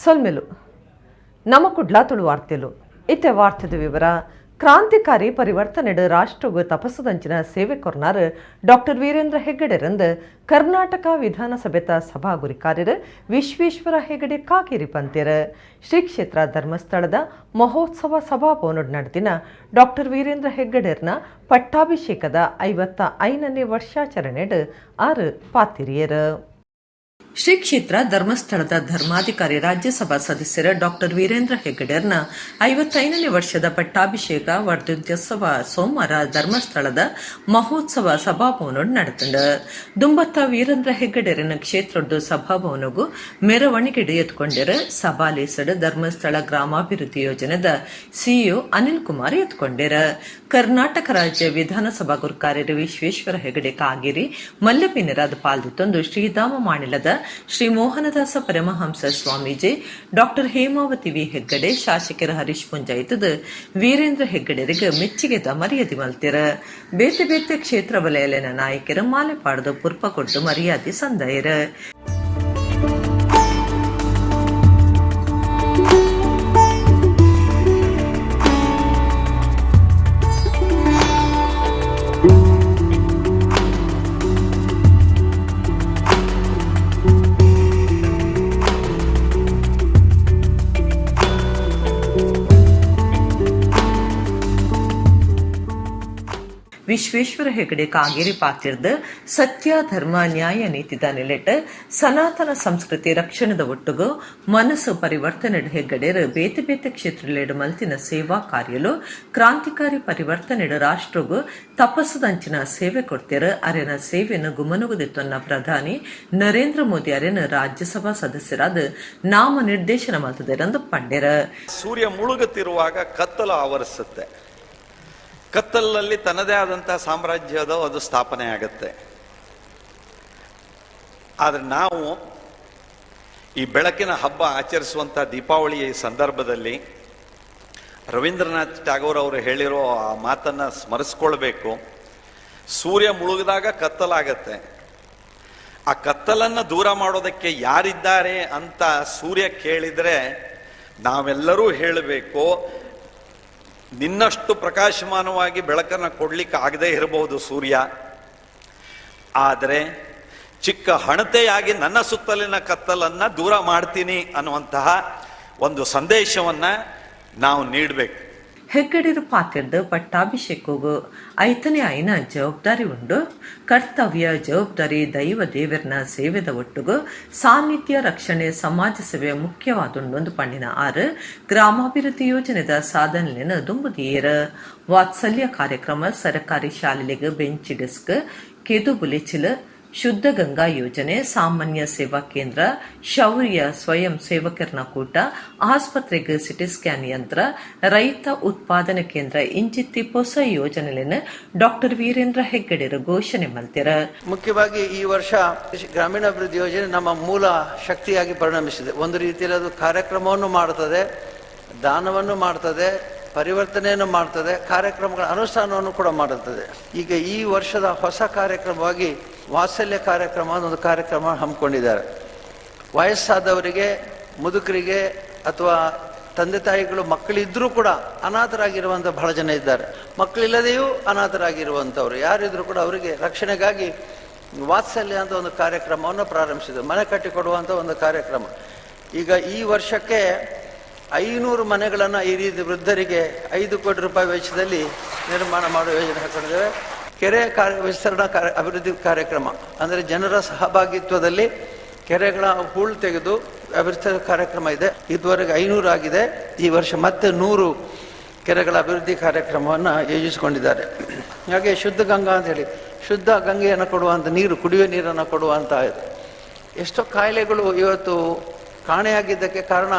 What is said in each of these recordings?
ಸೊಲ್ಮೆಲು ನಮ ಕುಡ್ಲ ತುಳು ವಾರ್ತೆಲು. ಇತ್ತೆ ವಾರ್ತೆದ ವಿವರ. ಕ್ರಾಂತಿಕಾರಿ ಪರಿವರ್ತನೆಡ್ ರಾಷ್ಟ್ರಗ್ ತಪಸ್ಸುದಂಚಿನ ಸೇವೆ ಕೊರ್ನಾರ್ ಡಾಕ್ಟರ್ ವೀರೇಂದ್ರ ಹೆಗ್ಗಡೆರಂದ್ ಕರ್ನಾಟಕ ವಿಧಾನಸಭೆತ ಸಭಾ ಗುರಿಕಾರೆರ್ ವಿಶ್ವೇಶ್ವರ ಹೆಗಡೆ ಕಾಗೇರಿ ಪಂತೆರ್. ಶ್ರೀ ಕ್ಷೇತ್ರ ಧರ್ಮಸ್ಥಳದ ಮಹೋತ್ಸವ ಸಭಾಭವನಡ್ ನಡತಿನ ಡಾಕ್ಟರ್ ವೀರೇಂದ್ರ ಹೆಗ್ಗಡೆರ್ನ ಪಟ್ಟಾಭಿಷೇಕದ 55ನೇ ವರ್ಷಾಚರಣೆಡ್ ಆರ್ ಪಾತೆರಿಯೆರ್. ಶ್ರೀ ಕ್ಷೇತ್ರ ಧರ್ಮಸ್ಥಳದ ಧರ್ಮಾಧಿಕಾರಿ ರಾಜ್ಯಸಭಾ ಸದಸ್ಯರ ಡಾಕ್ಟರ್ ವೀರೇಂದ್ರ ಹೆಗ್ಗಡೆರ್ನ 55ನೇ ವರ್ಷದ ಪಟ್ಟಾಭಿಷೇಕ ವರ್ಧಂತ್ಯೋತ್ಸವ ಸೋಮವಾರ ಧರ್ಮಸ್ಥಳದ ಮಹೋತ್ಸವ ಸಭಾಭವನಡ್ ನಡತ್ಂಡ್. ದುಂಬತ್ತ ವೀರೇಂದ್ರ ಹೆಗ್ಗಡೆರೆನ್ ಕ್ಷೇತ್ರೊಡ್ದು ಸಭಾಭವನೊಗು ಮೆರವಣಿಗೆಡ್ ಎತ್ಕೊಂಡೆರ್. ಸಭಾಲೇಸಡ್ ಧರ್ಮಸ್ಥಳ ಗ್ರಾಮಾಭಿವೃದ್ಧಿ ಯೋಜನೆದ ಸಿಇಒ ಅನಿಲ್ ಕುಮಾರ್ ಎತ್ಕೊಂಡೆರ್. ಕರ್ನಾಟಕ ರಾಜ್ಯ ವಿಧಾನಸಭಾ ಗುರ್ಕಾರೆರ್ ವಿಶ್ವೇಶ್ವರ ಹೆಗಡೆ ಕಾಗೇರಿ ಮಲ್ಲ ಬಿನ್ನೆರಾದ್ ಪಾಲ್ದಿತ್ತೊಂದು ಶ್ರೀಧಾಮ ಮಾಣಿಲದ ಶ್ರೀ ಮೋಹನದಾಸ ಪರಮಹಂಸ ಸ್ವಾಮೀಜಿ, ಡಾಕ್ಟರ್ ಹೇಮಾವತಿ ವಿ ಹೆಗ್ಗಡೆ, ಶಾಸಕೆರ್ ಹರೀಶ್ ಪೂಂಜಾ ಇತ್ತುದ್ ವೀರೇಂದ್ರ ಹೆಗ್ಗಡೆರೆಗ್ ಮೆಚ್ಚಿಗೆದ ಮರ್ಯಾದಿ ಮಲ್ತೆರ್. ಬೇತೆ ಬೇತೆ ಕ್ಷೇತ್ರ ವಲಯಲೆನ ನಾಯಕೆರ್ ಮಾಲೆ ಪಾಡ್ದ್ ಪುರ್ಪ ಕೊರ್ದು ಮರ್ಯಾದಿ ಸಂದಾಯೆರ್. ವಿಶ್ವೇಶ್ವರ ಹೆಗಡೆ ಕಾಗೇರಿ ಪಾತೆರ್ದ್, ಸತ್ಯ, ಧರ್ಮ, ನ್ಯಾಯ ನೀತಿದ ನಿಲೆಟ್ ಸನಾತನ ಸಂಸ್ಕೃತಿ ರಕ್ಷಣೆದ ಒಟ್ಟುಗು ಮನಸ್ ಪರಿವರ್ತನೆಡ್ ಹೆಗ್ಗಡೆರ್ ಬೇತೆ ಬೇತೆ ಕ್ಷೇತ್ರಲೆಡ್ ಮಲ್ತಿನ ಸೇವಾ ಕಾರ್ಯಲು ಕ್ರಾಂತಿಕಾರಿ ಪರಿವರ್ತನೆಡ್ ರಾಷ್ಟ್ರಗ್ ತಪಸ್ಸುದಂಚಿನ ಸೇವೆ ಕೊರ್ತೆರ್. ಅರೆನ ಸೇವೆನ್ ಗುಮನೊಗು ದೆತ್ತೊನ್ನ ಪ್ರಧಾನಿ ನರೇಂದ್ರ ಮೋದಿ ಅರೆನ್ ರಾಜ್ಯಸಭಾ ಸದಸ್ಯೆರಾದ್ ನಾಮ ನಿರ್ದೇಶನ ಮಲ್ತ್ದೆರ್ ಪಂಡೆರ್. ಸೂರ್ಯ ಮುಳುಗುತ್ತಿರುವಾಗ ಕತ್ತಲು ಆವರಿಸುತ್ತೆ. ಕತ್ತಲಲ್ಲಿ ತನ್ನದೇ ಆದಂತಹ ಸಾಮ್ರಾಜ್ಯದ ಅದು ಸ್ಥಾಪನೆ ಆಗುತ್ತೆ. ಆದ್ರೆ ನಾವು ಈ ಬೆಳಕಿನ ಹಬ್ಬ ಆಚರಿಸುವಂಥ ದೀಪಾವಳಿಯ ಈ ಸಂದರ್ಭದಲ್ಲಿ ರವೀಂದ್ರನಾಥ್ ಟ್ಯಾಗೋರ್ ಅವರು ಹೇಳಿರೋ ಆ ಮಾತನ್ನ ಸ್ಮರಿಸ್ಕೊಳ್ಬೇಕು. ಸೂರ್ಯ ಮುಳುಗಿದಾಗ ಕತ್ತಲಾಗತ್ತೆ, ಆ ಕತ್ತಲನ್ನ ದೂರ ಮಾಡೋದಕ್ಕೆ ಯಾರಿದ್ದಾರೆ ಅಂತ ಸೂರ್ಯ ಕೇಳಿದ್ರೆ ನಾವೆಲ್ಲರೂ ಹೇಳಬೇಕು, ನಿನ್ನಷ್ಟು ಪ್ರಕಾಶಮಾನವಾಗಿ ಬೆಳಕನ್ನು ಕೊಡ್ಲಿಕ್ಕೆ ಆಗದೇ ಇರಬಹುದು ಸೂರ್ಯ, ಆದ್ರೆ ಚಿಕ್ಕ ಹಣತೆಯಾಗಿ ನನ್ನ ಸುತ್ತಲಿನ ಕತ್ತಲನ್ನ ದೂರ ಮಾಡ್ತೀನಿ ಅನ್ನುವಂತಹ ಒಂದು ಸಂದೇಶವನ್ನ ನಾವು ನೀಡ್ಬೇಕು. ಹೆಗ್ಗಡೆರು ಪಾತೆರ್ದ್ ಪಟ್ಟಾಭಿಷೇಕಗು ಐತನೇ ಆಯಿನ ಜವಾಬ್ದಾರಿ ಉಂಡು. ಕರ್ತವ್ಯ, ಜವಾಬ್ದಾರಿ, ದೈವ ದೇವೆರ್ನ ಸೇವೆದ ಒಟ್ಟುಗು ಸಾನ್ನಿಧ್ಯ, ರಕ್ಷಣೆ, ಸಮಾಜ ಸೇವೆ ಮುಖ್ಯವಾದುಂಡು ಅಂದ್ ಪಂಡಿನ ಆರ್ ಗ್ರಾಮಾಭಿವೃದ್ಧಿ ಯೋಜನೆದ ಸಾಧನೆಲೆನ್ ದುಂಬುದೀಯೆರ್. ವಾತ್ಸಲ್ಯ ಕಾರ್ಯಕ್ರಮ, ಸರಕಾರಿ ಶಾಲೆಲೆಗ್ ಬೆಂಚ್ ಡೆಸ್ಕ್, ಕೆದು ಬುಲೆಚಿಲ್, ಶುದ್ಧ ಗಂಗಾ ಯೋಜನೆ, ಸಾಮಾನ್ಯ ಸೇವಾ ಕೇಂದ್ರ, ಶೌರ್ಯ ಸ್ವಯಂ ಸೇವಕರ್ನ ಕೂಟ, ಆಸ್ಪತ್ರೆಗ್ ಸಿಟಿ ಸ್ಕ್ಯಾನ್ ಯಂತ್ರ, ರೈತ ಉತ್ಪಾದನಾ ಕೇಂದ್ರ ಇಂಚಿತ್ತಿ ಪೊಸ ಯೋಜನೆಲೆನ್ ಡಾಕ್ಟರ್ ವೀರೇಂದ್ರ ಹೆಗ್ಗಡೆರ್ ಘೋಷಣೆ ಮಲ್ತೆರ್. ಮುಖ್ಯವಾಗಿ ಈ ವರ್ಷ ಗ್ರಾಮೀಣಾಭಿವೃದ್ಧಿ ಯೋಜನೆ ನಮ್ಮ ಮೂಲ ಶಕ್ತಿಯಾಗಿ ಪರಿಣಮಿಸಿದೆ. ಒಂದು ರೀತಿಯಲ್ಲಿ ಅದು ಕಾರ್ಯಕ್ರಮವನ್ನು ಮಾಡುತ್ತದೆ, ದಾನವನ್ನು ಮಾಡ್ತದೆ, ಪರಿವರ್ತನೆಯನ್ನು ಮಾಡ್ತದೆ, ಕಾರ್ಯಕ್ರಮಗಳ ಅನುಷ್ಠಾನವನ್ನು ಕೂಡ ಮಾಡುತ್ತದೆ. ಈಗ ಈ ವರ್ಷದ ಹೊಸ ಕಾರ್ಯಕ್ರಮವಾಗಿ ವಾತ್ಸಲ್ಯ ಕಾರ್ಯಕ್ರಮ ಅನ್ನೋ ಒಂದು ಕಾರ್ಯಕ್ರಮ ಹಮ್ಮಿಕೊಂಡಿದ್ದಾರೆ. ವಯಸ್ಸಾದವರಿಗೆ, ಮುದುಕರಿಗೆ ಅಥವಾ ತಂದೆ ತಾಯಿಗಳು ಮಕ್ಕಳಿದ್ರೂ ಕೂಡ ಅನಾಥರಾಗಿರುವಂಥ ಬಹಳ ಜನ ಇದ್ದಾರೆ. ಮಕ್ಕಳಿಲ್ಲದೆಯೂ ಅನಾಥರಾಗಿರುವಂಥವ್ರು ಯಾರಿದ್ರೂ ಕೂಡ ಅವರಿಗೆ ರಕ್ಷಣೆಗಾಗಿ ವಾತ್ಸಲ್ಯ ಅಂತ ಒಂದು ಕಾರ್ಯಕ್ರಮವನ್ನು ಪ್ರಾರಂಭಿಸಿದರು. ಮನೆ ಕಟ್ಟಿಕೊಡುವಂಥ ಒಂದು ಕಾರ್ಯಕ್ರಮ. ಈಗ ಈ ವರ್ಷಕ್ಕೆ 500 ಮನೆಗಳನ್ನು ಈ ರೀತಿ ವೃದ್ಧರಿಗೆ 5 ಕೋಟಿ ರೂಪಾಯಿ ವೆಚ್ಚದಲ್ಲಿ ನಿರ್ಮಾಣ ಮಾಡುವ ಯೋಜನೆ ಹಾಕೊಂಡಿದ್ದೇವೆ. ಕೆರೆ ವಿಸ್ತರಣಾ ಅಭಿವೃದ್ಧಿ ಕಾರ್ಯಕ್ರಮ ಅಂದರೆ ಜನರ ಸಹಭಾಗಿತ್ವದಲ್ಲಿ ಕೆರೆಗಳ ಹೂಳು ತೆಗೆದು ಅಭಿವೃದ್ಧಿ ಕಾರ್ಯಕ್ರಮ ಇದೆ. ಇದುವರೆಗೆ 500 ಆಗಿದೆ. ಈ ವರ್ಷ ಮತ್ತೆ 100 ಕೆರೆಗಳ ಅಭಿವೃದ್ಧಿ ಕಾರ್ಯಕ್ರಮವನ್ನು ಯೋಜಿಸಿಕೊಂಡಿದ್ದಾರೆ. ಹಾಗೆ ಶುದ್ಧ ಗಂಗಾ ಅಂತ ಹೇಳಿ ಶುದ್ಧ ಗಂಗೆಯನ್ನು ಕೊಡುವಂಥ ನೀರು, ಕುಡಿಯುವ ನೀರನ್ನು ಕೊಡುವಂಥ ಇದು. ಎಷ್ಟೋ ಕಾಯಿಲೆಗಳು ಇವತ್ತು ಕಾಣೆಯಾಗಿದ್ದಕ್ಕೆ ಕಾರಣ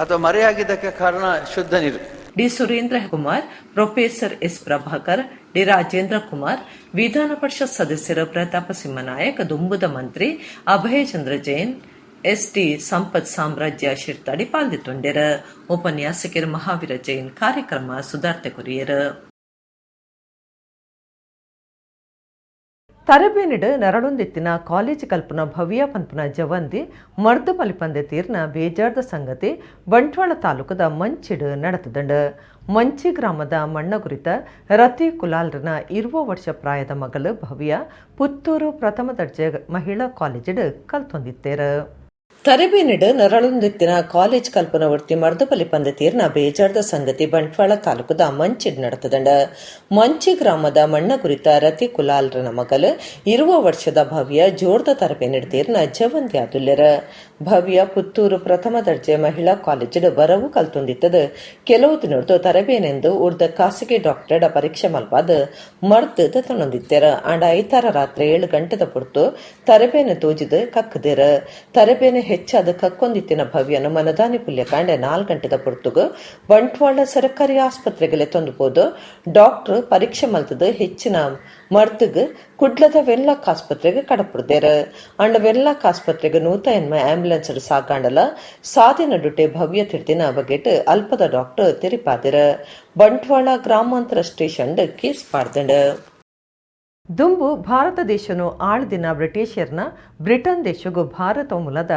ಅಥವಾ ಮರೆಯಾಗಿದ್ದಕ್ಕೆ ಕಾರಣ ಶುದ್ಧ ನೀರು. D Surendra Kumar, professor S Prabhakar, D Rajendra Kumar, ವಿಧಾನ ಪರಿಷತ್ ಸದಸ್ಯರು ಪ್ರತಾಪ ಸಿಂಹನಾಯಕ್, ದುಂಬುದ ಮಂತ್ರಿ ಅಭಯಚಂದ್ರ ಜೈನ್, ಎಸ್ಟಿ ಸಂಪತ್ ಸಾಮ್ರಾಜ್ಯ ಶಿರ್ತಾಡಿ ಪಾಲ್ದಿತ್ತೊಂಡೆರ್. ಉಪನ್ಯಾಸಕರು ಮಹಾವೀರ ಜೈನ್ ಕಾರ್ಯಕ್ರಮ ಸುಧಾರ್ತೆ ಕೊರಿಯರ್. ತರಬೇನಿಡ್ ನರಳೊಂದಿತ್ತಿನ ಕಾಲೇಜ್ ಕಲ್ಪನ ಭವ್ಯ ಪನ್ಪುನ ಜವಂದಿ ಮರ್ದು ಪಲಿಪಂದೆ ತೀರ್ನ ಬೇಜಾರ್ದ ಸಂಗತಿ ಬಂಟ್ವಾಳ ತಾಲೂಕದ ಮಂಚಿಡ್ ನಡತದಂಡ್. ಮಂಚಿ ಗ್ರಾಮದ ಮಣ್ಣಗುರಿತ ರತಿ ಕುಲಾಲ್ರನ 20 ವರ್ಷ ಪ್ರಾಯದ ಮಗಳು ಭವ್ಯ ಪುತ್ತೂರು ಪ್ರಥಮ ದರ್ಜೆ ಮಹಿಳಾ ಕಾಲೇಜಿಡ್ ಕಲ್ತೊಂದಿತ್ತೇರು. ತರಬೇನಿಡ್ ನರಳೊಂದಿತ್ತಿನ ಕಾಲೇಜ್ ಕಲ್ಪನ ಒರ್ತಿ ಮರ್ದುಪಲಿ ಪಂದೆ ತೀರ್ನ ಬೇಜಾರ್ದ ಸಂಗತಿ ಬಂಟ್ವಾಳ ತಾಲೂಕದ ಮಂಚಿಡ್ ನಡತದಂಡ. ಮಂಚಿ ಗ್ರಾಮದ ಮಣ್ಣ ಕುರಿತ ರತಿ ಕುಲಾಲ್ರನ ಮಗಲು 20 ವರ್ಷದ ಭವ್ಯ ಜೋರ್ದ ತರಬೇನಿಡ್ ತೀರ್ನ ಜವಂತಿ ಆದುಲ್ಲೆರ. ಭವ್ಯ ಪುತ್ತೂರು ಪ್ರಥಮ ದರ್ಜೆ ಮಹಿಳಾ ಕಾಲೇಜಿಡ್ ಬರವು ಕಲ್ತೊಂದಿತ್ತದು. ಕೆಲವು ದಿನೊಡ್ದು ತರಬೇನೆಂದು ಉರ್ದ ಖಾಸಗಿ ಡಾಕ್ಟರ್ಡ ಪರೀಕ್ಷೆ ಮಲ್ಪಾದ್ ಮರ್ದ್ ತನ್ನೊಂದಿತ್ತೆರ. ಆಂಡ ಐತಾರ ರಾತ್ರಿ 7 ಗಂಟೆದ ಪೊರ್ತು ತರಬೇನೆ ತೋಜಿದ್ ಕಕ್ಕದಿರ. ತರಬೇನೆ ಹೆಚ್ಚಾದ ಕಕ್ಕೊಂದಿತ್ತಿನ ಭವ್ಯನು ಮನದಾನಿ ಪುಲ್ಯಕಾಂಡೆ 4 ಗಂಟೆದ ಪೊರ್ತುಗು ಬಂಟ್ವಾಳ ಸರ್ಕಾರಿ ಆಸ್ಪತ್ರೆಗೆ ತಂದು ಪೋದು ಡಾಕ್ಟರ್ ಪರೀಕ್ಷೆ ಮಲ್ತದು ಹೆಚ್ಚಿನ ಮರ್ದುಗ್ ಕುಡ್ಲದ ವೆನ್ಲಾಕ್ ಆಸ್ಪತ್ರೆಗೆ ಕಡಪುಡ್ದೇರು. ಅಂಡ ವೆನ್ಲಾಕ್ ಆಸ್ಪತ್ರೆಗೆ 108 ಆಂಬ್ಯುಲೆನ್ಸ್ ಸಾಕಾಂಡಲ ಸಾದಿ ನಡುಟೆ ಭವ್ಯ ತಿರ್ದಿನ ಬಗೆಟ್ ಅಲ್ಪದ ಡಾಕ್ಟರ್ ತೆರಿಪಾದಿರ. ಬಂಟ್ವಾಳ ಗ್ರಾಮಾಂತರ ಸ್ಟೇಷನ್ ಕೇಸ್ ಪಾಡ್ದಂಡು. ದುಂಬು ಭಾರತ ದೇಶನು ಆಳ್ದಿನ ಬ್ರಿಟಿಷರ್ನ ಬ್ರಿಟನ್ ದೇಶಗೂ ಭಾರತ ಮೂಲದ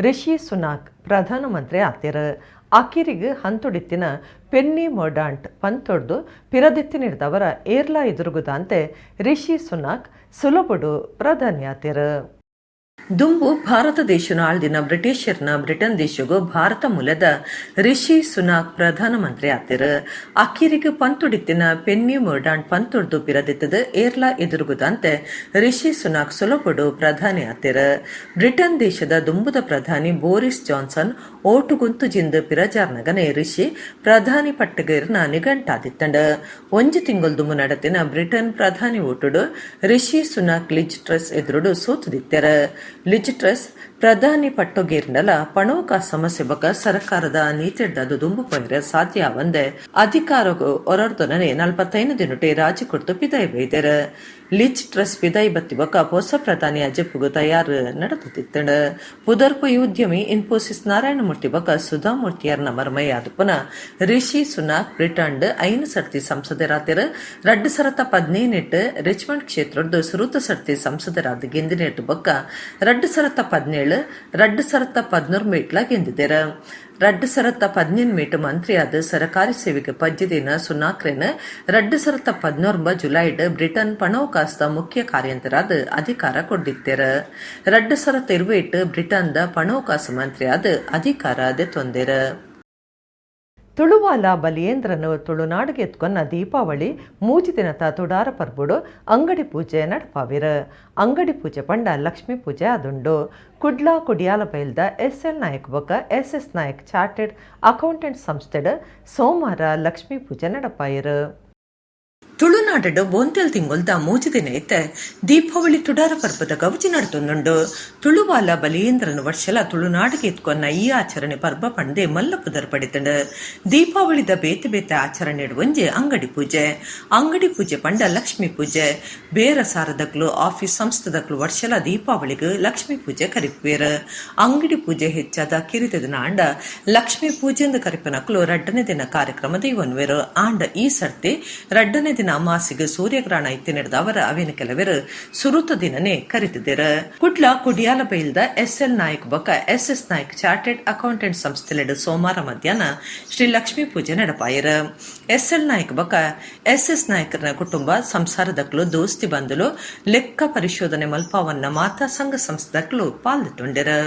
ರಿಷಿ ಸುನಾಕ್ ಪ್ರಧಾನಮಂತ್ರಿ ಆತಿರು. ಅಕಿರಿಗ್ ಹಂತೊಡಿತ್ತಿನ ಪೆನ್ನಿ ಮೊರ್ಡಾಂಟ್ ಪಂತೊಡ್ದು ಪಿರದಿತ್ತಿನಿಡ್ದವರ ಏರ್ಲಾ ಎದುರುಗುದಂತೆ ರಿಷಿ ಸುನಾಕ್ ಸುಲಭಡು ಪ್ರಧಾನಿ ಆತಿರು. ದುಂಬು ಭಾರತ ದೇಶನು ಆಳ್ದಿನ ಬ್ರಿಟಿಷರ್ನ ಬ್ರಿಟನ್ ದೇಶಗೂ ಭಾರತ ಮೂಲದ ರಿಷಿ ಸುನಾಕ್ ಪ್ರಧಾನಮಂತ್ರಿ ಆತಿರು. ಅಕಿರಿಗೆ ಪಂತುಡಿತ್ತಿನ ಪೆನ್ನಿ ಮೊರ್ಡಾಂಟ್ ಪಂತೊಡ್ದು ಪಿರದಿತ್ತದು ಏರ್ಲಾ ಎದುರುಗುದಂತೆ ರಿಷಿ ಸುನಾಕ್ ಸುಲಭಡು ಪ್ರಧಾನಿ ಆತಿರು. ಬ್ರಿಟನ್ ದೇಶದ ದುಂಬುದ ಪ್ರಧಾನಿ ಬೋರಿಸ್ ಜಾನ್ಸನ್ ಓಟುಗುಂತು ಜಿಂದು ಪಿರಜಾರ್ನಗನೆ ರಿಷಿ ಪ್ರಧಾನಿ ಪಟ್ಟಗೇರ್ನ ನಿಘಂಟಾದಿತ್ತಂಡ. ಒಂಜಿ ತಿಂಗೊಲ್ದುಂಬು ನಡತಿನ ಬ್ರಿಟನ್ ಪ್ರಧಾನಿ ಓಟುಡು ರಿಷಿ ಸುನಾಕ್ ಲಿಜ್ ಟ್ರಸ್ ಎದುರುಡು ಸೋತುದಿತ್ತೆರ. ಲಿಜ್ ಟ್ರಸ್ ಪ್ರಧಾನಿ ಪಟ್ಟೊಗೇರ್ನಲ ಪಣೋಕ ಸಮಸ್ಯೆ ಬಕ ಸರ್ಕಾರದ ನೀತಿಡ್ದದು ದುಂಬು ಪೋಯಿರೆ ಸಾಧ್ಯ ಆವಂದೆ ಅಧಿಕಾರಗು ಒರರ್ದೊನನೆ 45 ದಿನಟೆ ರಾಜಿ ಕೊಡ್ತು ಪಿದಾಯಿ ಬೈದೆರ್. ಲಿಜ್ ಟ್ರಸ್ ಪಿದಾಯಿ ಬತ್ತಿ ಬೊಕ ಪೊಸ ಪ್ರಧಾನಿ ಅಜೆಪ್ಪುಗು ತಯಾರು ನಡತುದಿತ್ತಂಡ್. ಪುದರ್ಪೊಯಿ ಉದ್ಯಮಿ ಇನ್ಫೋಸಿಸ್ ನಾರಾಯಣಮೂರ್ತಿ ಬೊಕ ಸುಧಾಮೂರ್ತಿಯರ್ನ ಮರ್ಮಯಾದುಪ್ಪುನ ರಿಷಿ ಸುನಾಕ್ ಬ್ರಿಟನ್ಡ್ 5 ಸರ್ತಿ ಸಂಸದರಾತೆರ್. 2018 ರಿಚ್ಮಂಡ್ ಕ್ಷೇತ್ರದ್ದು ಸುರುತ ಸರ್ತಿ ಸಂಸದರಾದ ಗೆಂದಿನೆಟ್ಟು ಬೊಕ್ಕ 2017 2011 ಮೇಟ್ಲ ಗೆಂದಿದ್ದೆರ್. 2018 ಮೇಟ್ ಮಂತ್ರಿಯಾದ ಸರಕಾರಿ ಸೇವೆಗೆ ಪಜ್ಜಿದಿನ ಸುನಾಕ್ರೆನ್ 2019 ಜುಲೈಡ್ ಬ್ರಿಟನ್ ಪಣೋಕಾಸ್ದ ಮುಖ್ಯ ಕಾರ್ಯಂತರಾದ ಅಧಿಕಾರ ಕೊಡ್ದಿತ್ತೆರ್. 2028 ಬ್ರಿಟನ್ದ ಪಣೋಕಾಸು ಮಂತ್ರಿಯಾದ ಅಧಿಕಾರ ದೆತೊಂದೆರ್. ತುಳುವಾಲ ಬಲಿಯೇಂದ್ರನು ತುಳುನಾಡಿಗೆ ಎತ್ಕೊನ್ನ ದೀಪಾವಳಿ 3 ದಿನತ ತುಡಾರ ಪರ್ಬುಡು ಅಂಗಡಿ ಪೂಜೆ ನಡಪಾವಿರ. ಅಂಗಡಿ ಪೂಜೆ ಪಂಡ ಲಕ್ಷ್ಮೀ ಪೂಜೆ ಆದುಂಡು. ಕುಡ್ಲ ಕುಡಿಯಾಲ ಬೈಲ್ದ ಎಸ್ ಎಲ್ ನಾಯಕ್ ಬೊಕ್ಕ S S Nayak chartered accountant ಸಂಸ್ಥೆಡ್ ಸೋಮವಾರ ಲಕ್ಷ್ಮೀ ಪೂಜೆ ನಡಪಾಯಿರು. ತುಳುನಾಡು ಬೋಂತೆಲ್ ತಿಂಗೊಲ್ದ 3 ದಿನ ಇತ್ತೆ ದೀಪಾವಳಿ ತುಡಾರ ಪರ್ಬದ ಗೌಜಿ ನಡತೊಂದುಂಡು. ತುಳುವಾಲ ಬಲಿಯೇಂದ್ರನ ವರ್ಷಲ ತುಳುನಾಡಿಗೆ ಎತ್ಕೊನ್ನ ಈ ಆಚರಣೆ ಪರ್ಬ ಪಂಡೆ ಮಲ್ಲ ಪುದರ್ ಪಡಿತಂಡು. ದೀಪಾವಳಿದ ಬೇತೆ ಬೇತೆ ಆಚರಣೆ ಒಂಜೆ ಅಂಗಡಿ ಪೂಜೆ. ಅಂಗಡಿ ಪೂಜೆ ಪಂಡ ಲಕ್ಷ್ಮೀ ಪೂಜೆ. ಬೇರ ಸಾರದಕ್ಲು ಆಫೀಸ್ ಸಂಸ್ಥೆದಕ್ಲು ವರ್ಷಲ ದೀಪಾವಳಿಗೆ ಲಕ್ಷ್ಮೀ ಪೂಜೆ ಕರಿಪೇರು. ಅಂಗಡಿ ಪೂಜೆ ಹೆಚ್ಚಾದ ಕಿರಿತ ದಿನ ಆಂಡ ಲಕ್ಷ್ಮೀ ಪೂಜೆ ಎಂದು ಕರಿಪನಕ್ಲು ರಡ್ಡನೇ ದಿನ ಕಾರ್ಯಕ್ರಮ ದೈವನ್ವೇರು. ಆಂಡ ಈ ಸರ್ತಿ ರಡ್ಡನೇ ದಿನ ಅಮಾಸಿಗೆ ಸೂರ್ಯಗ್ರಹಣ ಇತ್ತಿ ನಡೆದವರ ಅವಿನ ಕೆಲವರು ಸುರುತ ದಿನನೇ ಕರಿತಿದ್ದರು. ಕುಡ್ಲ ಕುಡಿಯಾಲ ಬೈಲ್ದ ಎಸ್ ಎಲ್ ನಾಯಕ್ ಬೊಕ್ಕ S S Nayak chartered accountant ಸಂಸ್ಥೆಲೆಡ್ ಸೋಮವಾರ ಮಧ್ಯಾಹ್ನ ಶ್ರೀ ಲಕ್ಷ್ಮೀ ಪೂಜೆ ನಡಪಾಯರು. ಎಸ್ ಎಲ್ ನಾಯಕ್ ಬೊಕ್ಕ ಎಸ್ ಎಸ್ ನಾಯಕರನ ಕುಟುಂಬ ಸಂಸಾರದಕ್ಲು ದೋಸ್ತಿ ಬಂದಲು ಲೆಕ್ಕ ಪರಿಶೋಧನೆ ಮಲ್ಪಾವನ್ನ ಮಾತಾ ಸಂಘ ಸಂಸ್ಥೆದಕ್ಲು ಪಾಲ್ದಿತ್ತುಂಡೆರು.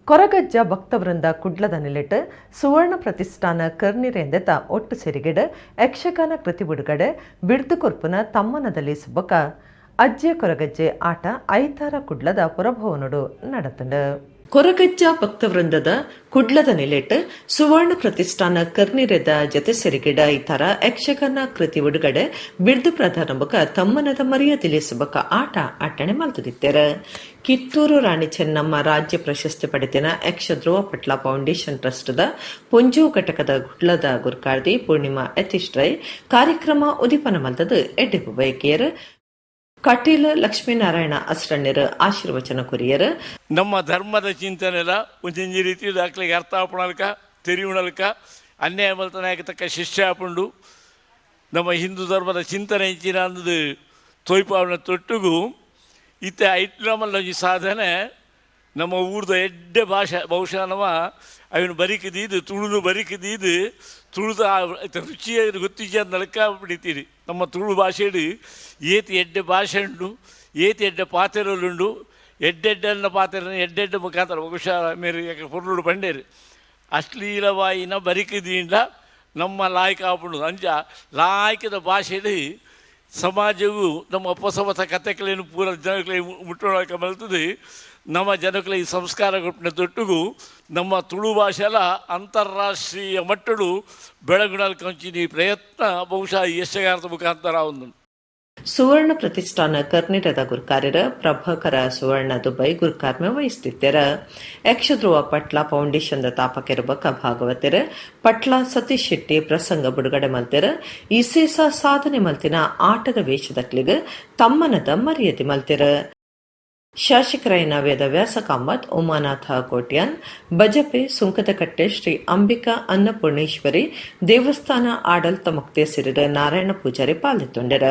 Koragajja ಭಕ್ತವೃಂದ ಕುಡ್ಲದ ನಿಲೆಟ್ ಸುವರ್ಣ ಪ್ರತಿಷ್ಠಾನ ಕರ್ನಿರೆಂದೆತ ಒಟ್ಟು ಸೆರಿಗೆಡ್ ಯಕ್ಷಗಾನ ಕೃತಿ ಬಿಡುಗಡೆ ಬಿರ್ದು ಕೊರ್ಪುನ ತಮ್ಮನದಲ್ಲಿ ಸುಬ್ಬಕ ಅಜ್ಜೆ ಕೊರಗಜ್ಜೆ ಆಟ ಐತಾರ ಕುಡ್ಲದ ಪುರಭವನೊಡು ನಡತಂಡು. ಕೊರಗಜ್ಜ ಭಕ್ತವೃಂದದ ಕುಡ್ಲದ ನಿಲೆಟ್ ಸುವರ್ಣ ಪ್ರತಿಷ್ಠಾನ ಕರ್ನಿರೆದ ಜತೆ ಸೆರಿಗಿಡ ಐತಾರ ಯಕ್ಷಗಾನ ಕೃತಿ ಬಿಡುಗಡೆ ಬಿರ್ದು ಪ್ರಧಾನ ಬೊಕ ತಮ್ಮನದ ಮರ್ಯಾದೆ ಸುಬಕ ಆಟ ಅಟ್ಟಣೆ ಮಲ್ತದಿತ್ತೆರ್. ಕಿತ್ತೂರು ರಾಣಿ ಚೆನ್ನಮ್ಮ ರಾಜ್ಯ ಪ್ರಶಸ್ತಿ ಪಡೆದಿನ ಯಕ್ಷಧ್ರುವ ಪಟ್ಲ ಫೌಂಡೇಶನ್ ಟ್ರಸ್ಟ್ದ ಪೊಂಜು ಘಟಕದ ಗುಡ್ಲದ ಗುರ್ಕಾರ್ದಿ ಪೂರ್ಣಿಮಾ ಯತೀಶ್ ರೈ ಕಾರ್ಯಕ್ರಮ ಉದಿಪನ ಮಲ್ತದು ಎಡ್ಡೆಪು ಬಯಕಿಯರ್. ಕಟೀಲ್ ಲಕ್ಷ್ಮೀನಾರಾಯಣ ಅಸ್ರಣ್ಯರ್ ಆಶೀರ್ವಚನ ಕೊರಿಯರ್. ನಮ್ಮ ಧರ್ಮದ ಚಿಂತನೆಲ ಒಂಜೊಂಜಿ ರೀತಿ ದಾಖಲೆಗೆ ಅರ್ಥ ಆಪುಣಲ್ಕ ತೆರಿಯುಣಲ್ಕ ಅನ್ಯಾಯ ಮಲ್ತನಾಯಕ ತಕ್ಕ ಶಿಷ್ಯ ಆಪುಂಡು. ನಮ್ಮ ಹಿಂದೂ ಧರ್ಮದ ಚಿಂತನೆ ಇಂಚಿನ ಅಂದದು ತೋಯ್ಪಾವನ ತೊಟ್ಟುಗು ಇತ್ತೆ ಐಟ್ಲಮಲ್ಲ ಒಂಜಿ ಸಾಧನೆ. ನಮ್ಮ ಊರ್ದ ಎಡ್ಡೆ ಭಾಷೆ ಬಹುಶಃ ನಮ್ಮ ಅವನು ಬರಿಕದೀದು ತುಳುನು ಬರಿಕದೀದು ತುಳುದ ರುಚಿಯ ಗೊತ್ತಿಜ್ಜ ನಲಕ ಬಿಡಿತೀರಿ. ನಮ್ಮ ತುಳು ಭಾಷೆಡು ಏತಿ ಎಡ್ಡೆ ಭಾಷೆ ಉಂಡು, ಏತಿ ಎಡ್ಡೆ ಪಾತೆರಲುಂಡು, ಎಡ್ಡೆಡ್ಡನ್ನ ಪಾತೆರ ಎಡ್ಡೆಡ್ಡೆ ಮುಖಾಂತರ ಬಹುಶಃ ಮೇರು ಯಾಕೆ ಪೊರ್ಲುಡು ಪಂಡೇರು ಅಶ್ಲೀಲವಾಯಿನ ಬರಿಕದೀಂಡ ನಮ್ಮ ಲಾಯ್ಕ ಆಪುಂಡು. ಅಂಚ ಲಾಯ್ಕದ ಭಾಷೆಡು ಸಮಾಜವು ನಮ್ಮ ಹೊಸ ಹೊಸ ಕತೆಗಳೇನು ಪೂರ ಜನಗಳಿಗೆ ಮುಟ್ಟೋಳಕ ಮಲ್ತದೆ. ನಮ್ಮ ಜನಗಳಿಗೆ ಈ ಸಂಸ್ಕಾರ ಕೊಟ್ಟಿನ ತೊಟ್ಟುಗು ನಮ್ಮ ತುಳು ಭಾಷೆಲ ಅಂತಾರಾಷ್ಟ್ರೀಯ ಮಟ್ಟಡು ಬೆಳಗುಣಲ್ ಕಂಚಿನಿ ಪ್ರಯತ್ನ ಬಹುಶಃ ಯಕ್ಷಗಾನದ ಮುಖಾಂತರ ಒಂದು. ಸುವರ್ಣ ಪ್ರತಿಷ್ಠಾನ ಕರ್ನಿರದ ಗುರ್ಕಾರ್ಯರ ಪ್ರಭಾಕರ ಸುವರ್ಣ ದುಬೈ ಗುರ್ಕಾರ್ಮೆ ವಹಿಸುತ್ತಿದ್ದರ. ಯಕ್ಷಧ್ರುವ ಪಟ್ಲ ಫೌಂಡೇಶನ್ ತಾಪಕೆರ ಬಕ ಭಾಗವತೆರ ಪಟ್ಲ ಸತೀಶ್ ಶೆಟ್ಟಿ ಪ್ರಸಂಗ ಬಿಡುಗಡೆ ಮಲ್ತೆರ. ಇಸೇಸ ಸಾಧನೆ ಮಲ್ತಿನ ಆಟದ ವೇಷದಕ್ಲಿಗ ತಮ್ಮನದ ಮರ್ಯಾದೆ ಮಲ್ತೆರ. ಶಾಸಕರಾಯನ ವೇದವ್ಯಾಸ ಕಾಮತ್, ಉಮಾನಾಥ ಕೋಟ್ಯಾನ್, ಬಜಪೆ ಸುಂಕದಕಟ್ಟೆ ಶ್ರೀ ಅಂಬಿಕಾ ಅನ್ನಪೂರ್ಣೇಶ್ವರಿ ದೇವಸ್ಥಾನ ಆಡಳಿತ ಮುಕ್ತೇಸರಿರ ನಾರಾಯಣ ಪೂಜಾರಿ ಪಾಲ್ಗೊಂಡರ.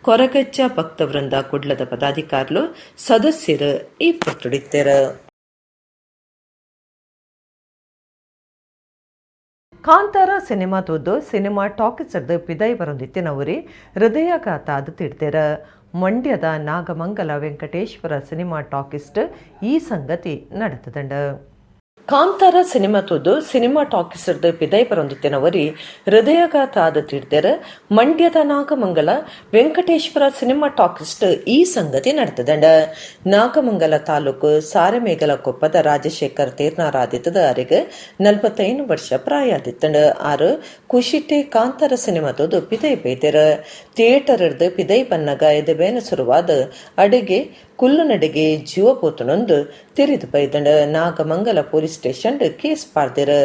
ಕೊರಗಜ್ಜ ಭಕ್ತವೃಂದ ಕುಡ್ಲದ ಪದಾಧಿಕಾರಿಲು ಸದಸ್ಯರು ಈ ಪೊರ್ತುಡಿತ್ತೆರ್. ಕಾಂತಾರ ಸಿನಿಮಾ ತೂದು ಸಿನಿಮಾ ಟಾಕೀಸ್ ಪಿದೈ ಬರೊಂದಿತ್ತಿನವರಿ ಹೃದಯಾಘಾತ ಅದು ತಿಡ್ತೆರ. ಮಂಡ್ಯದ ನಾಗಮಂಗಲ ವೆಂಕಟೇಶ್ವರ ಸಿನಿಮಾ ಟಾಕಿಸ್ಟ್ ಈ ಸಂಗತಿ ನಡೆತದಂಡ. ಕಾಂತಾರ ಸಿನಿಮಾ ತೂದು ಸಿನಿಮಾ ಟಾಕೀಸ್ ಪಿದೈ ಬರೊಂದಿತ್ತಿನವರಿ ಹೃದಯಾಘಾತ ಆದ ತಿಡ್ತೆರ. ಮಂಡ್ಯದ ನಾಗಮಂಗಲ ವೆಂಕಟೇಶ್ವರ ಸಿನಿಮಾ ಟಾಕಿಸ್ಟ್ ಈ ಸಂಗತಿ ನಡೆತದಂಡ. ನಾಗಮಂಗಲ ತಾಲೂಕು ಸಾರೆಮೇಗಲ ಕೊಪ್ಪದ ರಾಜಶೇಖರ್ ತೀರ್ನಾರಾದಿತ್ತದ. ಅರೆಗ್ 45 ವರ್ಷ ಪ್ರಾಯ ಆದಿತ್ತಂಡ. ಆರು ಖುಷಿಟೆ ಕಾಂತಾರ ಸಿನಿಮಾ ತೂದು ಪಿದೈ ಬೈದೆರ್. ಥಿಯೇಟರ್ ಪಿದೈ ಬನ್ನಗ ಎದೆಬೇನ ಸುರುವಾದ ಅಡಿಗೆ ಕುಲ್ಲು ನಡಿಗೆ ಜೀವ ಪೋತುನೊಂದು ತೆರೆದು ಬೈದಂಡ. ನಾಗಮಂಗಲ police station case ಪಾಡ್ದೆರ್.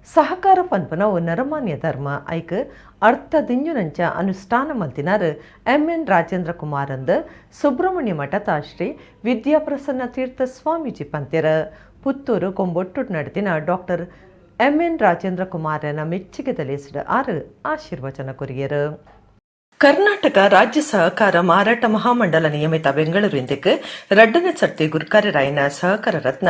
ಸಹಕಾರ ಪನ್ಪುನವು ನರಮಾನ್ಯ ಧರ್ಮ. ಐಕ್ ಅರ್ಥ ದಿಂಜುನಂಚ ಅನುಷ್ಠಾನ ಮಲ್ತಿನಾರ್ ಎಂ ಎನ್ ರಾಜೇಂದ್ರ ಕುಮಾರ್ ಅಂದ್ ಸುಬ್ರಹ್ಮಣ್ಯ ಮಠದ ಶ್ರೀ ವಿದ್ಯಾಪ್ರಸನ್ನ ತೀರ್ಥ ಸ್ವಾಮೀಜಿ ಪಂತೆರ್. Puttur ಕೊಂಬೊಟ್ಟು ನಡೆದಿನ doctor M N Rajendra ಕುಮಾರನ ಮೆಚ್ಚುಗೆದಲೇಸಿದ ಆರು ಆಶೀರ್ವಚನ ಕೊರಿಯರು. ಕರ್ನಾಟಕ ರಾಜ್ಯ ಸಹಕಾರ ಮಾರಾಟ ಮಹಾಮಂಡಲ ನಿಯಮಿತ ಬೆಂಗಳೂರಿಂದಕ್ಕೆ ರಡ್ಡನ ಸರ್ತಿ ಗುರ್ಕಾರ್ಯರಾಯನ ಸಹಕಾರ ರತ್ನ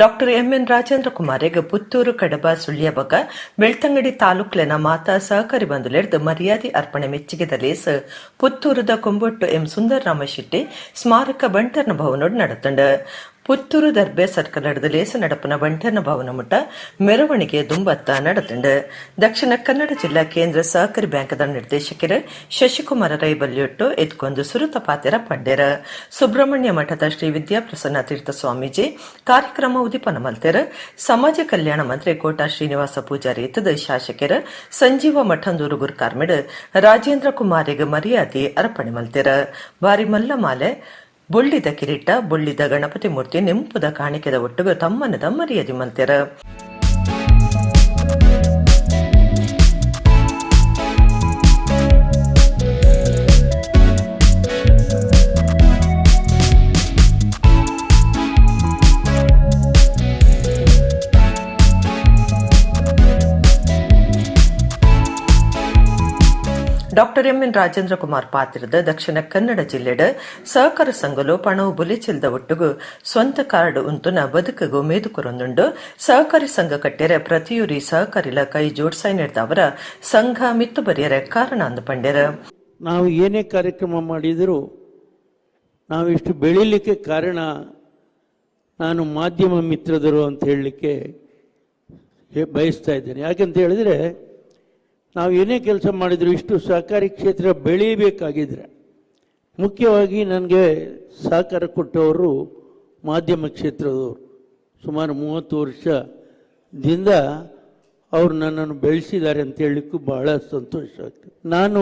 doctor M N Rajendra ಕುಮಾರೆಗ್ Puttur, Kadaba, Sullia ಬೊಕ ಬೆಳ್ತಂಗಡಿ ತಾಲೂಕ್ಲೆನ ಮಾತಾ ಸಹಕಾರಿ ಬಂಧುಲೆರ್ದ್ ಮರ್ಯಾದೆ ಅರ್ಪಣೆ ಮೆಚ್ಚುಗೆದ ಲೇಸ್ ಪುತ್ತೂರುದ ಕೊಂಬೊಟ್ಟು ಎಂ ಸುಂದರರಾಮ ಶೆಟ್ಟಿ ಸ್ಮಾರಕ ಬಂಟರ್ನ ಭವನೋಡ್ ನಡತುಂಡು. ಪುತ್ತೂರು ದರ್ಬೆ ಸರ್ಕಲ್ ಲೇಸ ನಡಪುನ ಬಂಟರ್ನ ಭವನ ಮುಟ್ಟ ಮೆರವಣಿಗೆ ದುಂಬತ್ತ ನಡತುಂಡು. ದಕ್ಷಿಣ ಕನ್ನಡ ಜಿಲ್ಲಾ ಕೇಂದ್ರ ಸಹಕಾರಿ ಬ್ಯಾಂಕ್ದ ನಿರ್ದೇಶಕರು ಶಶಿಕುಮಾರ ರೈ ಬಲ್ಯೊಟ್ಟು ಎತ್ಕೊಂದು ಸುರುತ ಪಾತೆರ ಪಂಡೆರ. ಸುಬ್ರಹ್ಮಣ್ಯ ಮಠದ ಶ್ರೀ ವಿದ್ಯಾಪ್ರಸನ್ನ ತೀರ್ಥ ಸ್ವಾಮೀಜಿ ಕಾರ್ಯಕ್ರಮ ಉದಿಪನ ಮಲ್ತೆರ್. ಸಮಾಜ ಕಲ್ಯಾಣ ಮಂತ್ರಿ ಕೋಟ ಶ್ರೀನಿವಾಸ ಪೂಜಾರಿ ಇತ್ತದ ಶಾಸಕರು ಸಂಜೀವ ಮಠಂದೂರು ಗುರ್ಕಾರ್ಮೆಡ್ ರಾಜೇಂದ್ರ ಕುಮಾರಿಗ್ ಮರ್ಯಾದೆ ಅರ್ಪಣೆ ಮಲ್ತೆರ್. ಬಾರಿ ಮಲ್ಲ ಮಾಲೆ, ಬೊಳ್ಳಿದ ಕಿರೀಟ, ಬೊಳ್ಳಿದ ಗಣಪತಿ ಮೂರ್ತಿ, ನೆಂಪುದ ಕಾಣಿಕೆದ ಒಟ್ಟುಗು ತಮ್ಮನದ ಮರ್ಯಾದೆ ಮಲ್ತೆರ್. Doctor M N Rajendra Kumar ಪಾತ್ರದ ದಕ್ಷಿಣ ಕನ್ನಡ ಜಿಲ್ಲೆಡ್ ಸಹಕಾರ ಸಂಘಲು ಪಣವು ಬುಲೆಚಿಲ್ದ ಒಟ್ಟುಗು ಸ್ವಂತ ಕಾರ್ಡ್ ಉಂತುನ ಬದುಕುಗು ಮೇದು ಕೊರೊಂದುಂಡು. ಸಹಕಾರಿ ಸಂಘ ಕಟ್ಟೆರೆ ಪ್ರತಿಯೂರಿ ಸಹಕಾರಿಲ ಕೈ ಜೋಡ್ಸಾಯ್ನೆರ್ದಾವರ ಸಂಘ ಮಿತ್ತು ಬರಿಯರೆ ಕಾರಣ ಅಂದು ಪಂಡೆರ್. ನಾವು ಏನೇ ಕಾರ್ಯಕ್ರಮ ಮಾಡಿದರೂ ನಾವಿಷ್ಟು ಬೆಳೀಲಿಕ್ಕೆ ಕಾರಣ ನಾನು ಮಾಧ್ಯಮ ಮಿತ್ರದರು ಅಂತ ಹೇಳಲಿಕ್ಕೆ ಬಯಸ್ತಾ ಇದ್ದೇನೆ. ಯಾಕಂತ ಹೇಳಿದರೆ, ನಾವು ಏನೇ ಕೆಲಸ ಮಾಡಿದರೂ ಇಷ್ಟು ಸಹಕಾರಿ ಕ್ಷೇತ್ರ ಬೆಳೀಬೇಕಾಗಿದ್ದರೆ ಮುಖ್ಯವಾಗಿ ನನಗೆ ಸಹಕಾರ ಕೊಟ್ಟವರು ಮಾಧ್ಯಮ ಕ್ಷೇತ್ರದವರು. ಸುಮಾರು 30 ವರ್ಷದಿಂದ ಅವರು ನನ್ನನ್ನು ಬೆಳೆಸಿದ್ದಾರೆ ಅಂತ ಹೇಳಲಿಕ್ಕೂ ಬಹಳ ಸಂತೋಷ ಆಗ್ತದೆ. ನಾನು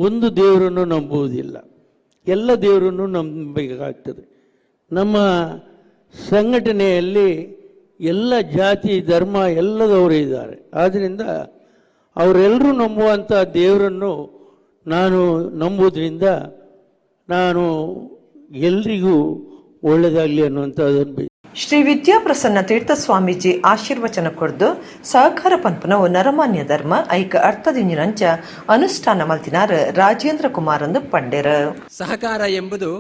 ಒಂದು ದೇವರನ್ನು ನಂಬುವುದಿಲ್ಲ, ಎಲ್ಲ ದೇವರನ್ನು ನಂಬಬೇಕಾಗ್ತದೆ. ನಮ್ಮ ಸಂಘಟನೆಯಲ್ಲಿ ಎಲ್ಲ ಜಾತಿ ಧರ್ಮ ಎಲ್ಲದವರು ಇದ್ದಾರೆ. ಆದ್ದರಿಂದ ಅವರೆಲ್ಲರೂ ನಂಬುವಂಥ ದೇವರನ್ನು ನಾನು ನಂಬುವುದರಿಂದ ನಾನು ಎಲ್ರಿಗೂ ಒಳ್ಳೆಯದಾಗಲಿ ಅನ್ನುವಂಥದ್ದನ್ನು. ಶ್ರೀ ವಿದ್ಯಾಪ್ರಸನ್ನ ತೀರ್ಥ ಸ್ವಾಮೀಜಿ ಆಶೀರ್ವಚನ ಕೊಡ್ದು ಸಹಕಾರ ಪನ್ಪನವು ನರಮಾನ್ಯ ಧರ್ಮ ಐಕ ಅರ್ಥದಿಂಜಿನಂಚ ಅನುಷ್ಠಾನ ಮಲ್ತಿನಾರ್ ರಾಜೇಂದ್ರ ಕುಮಾರ್ ಅಂದು ಪಂಡೆರ. ಸಹಕಾರ ಎಂಬುದು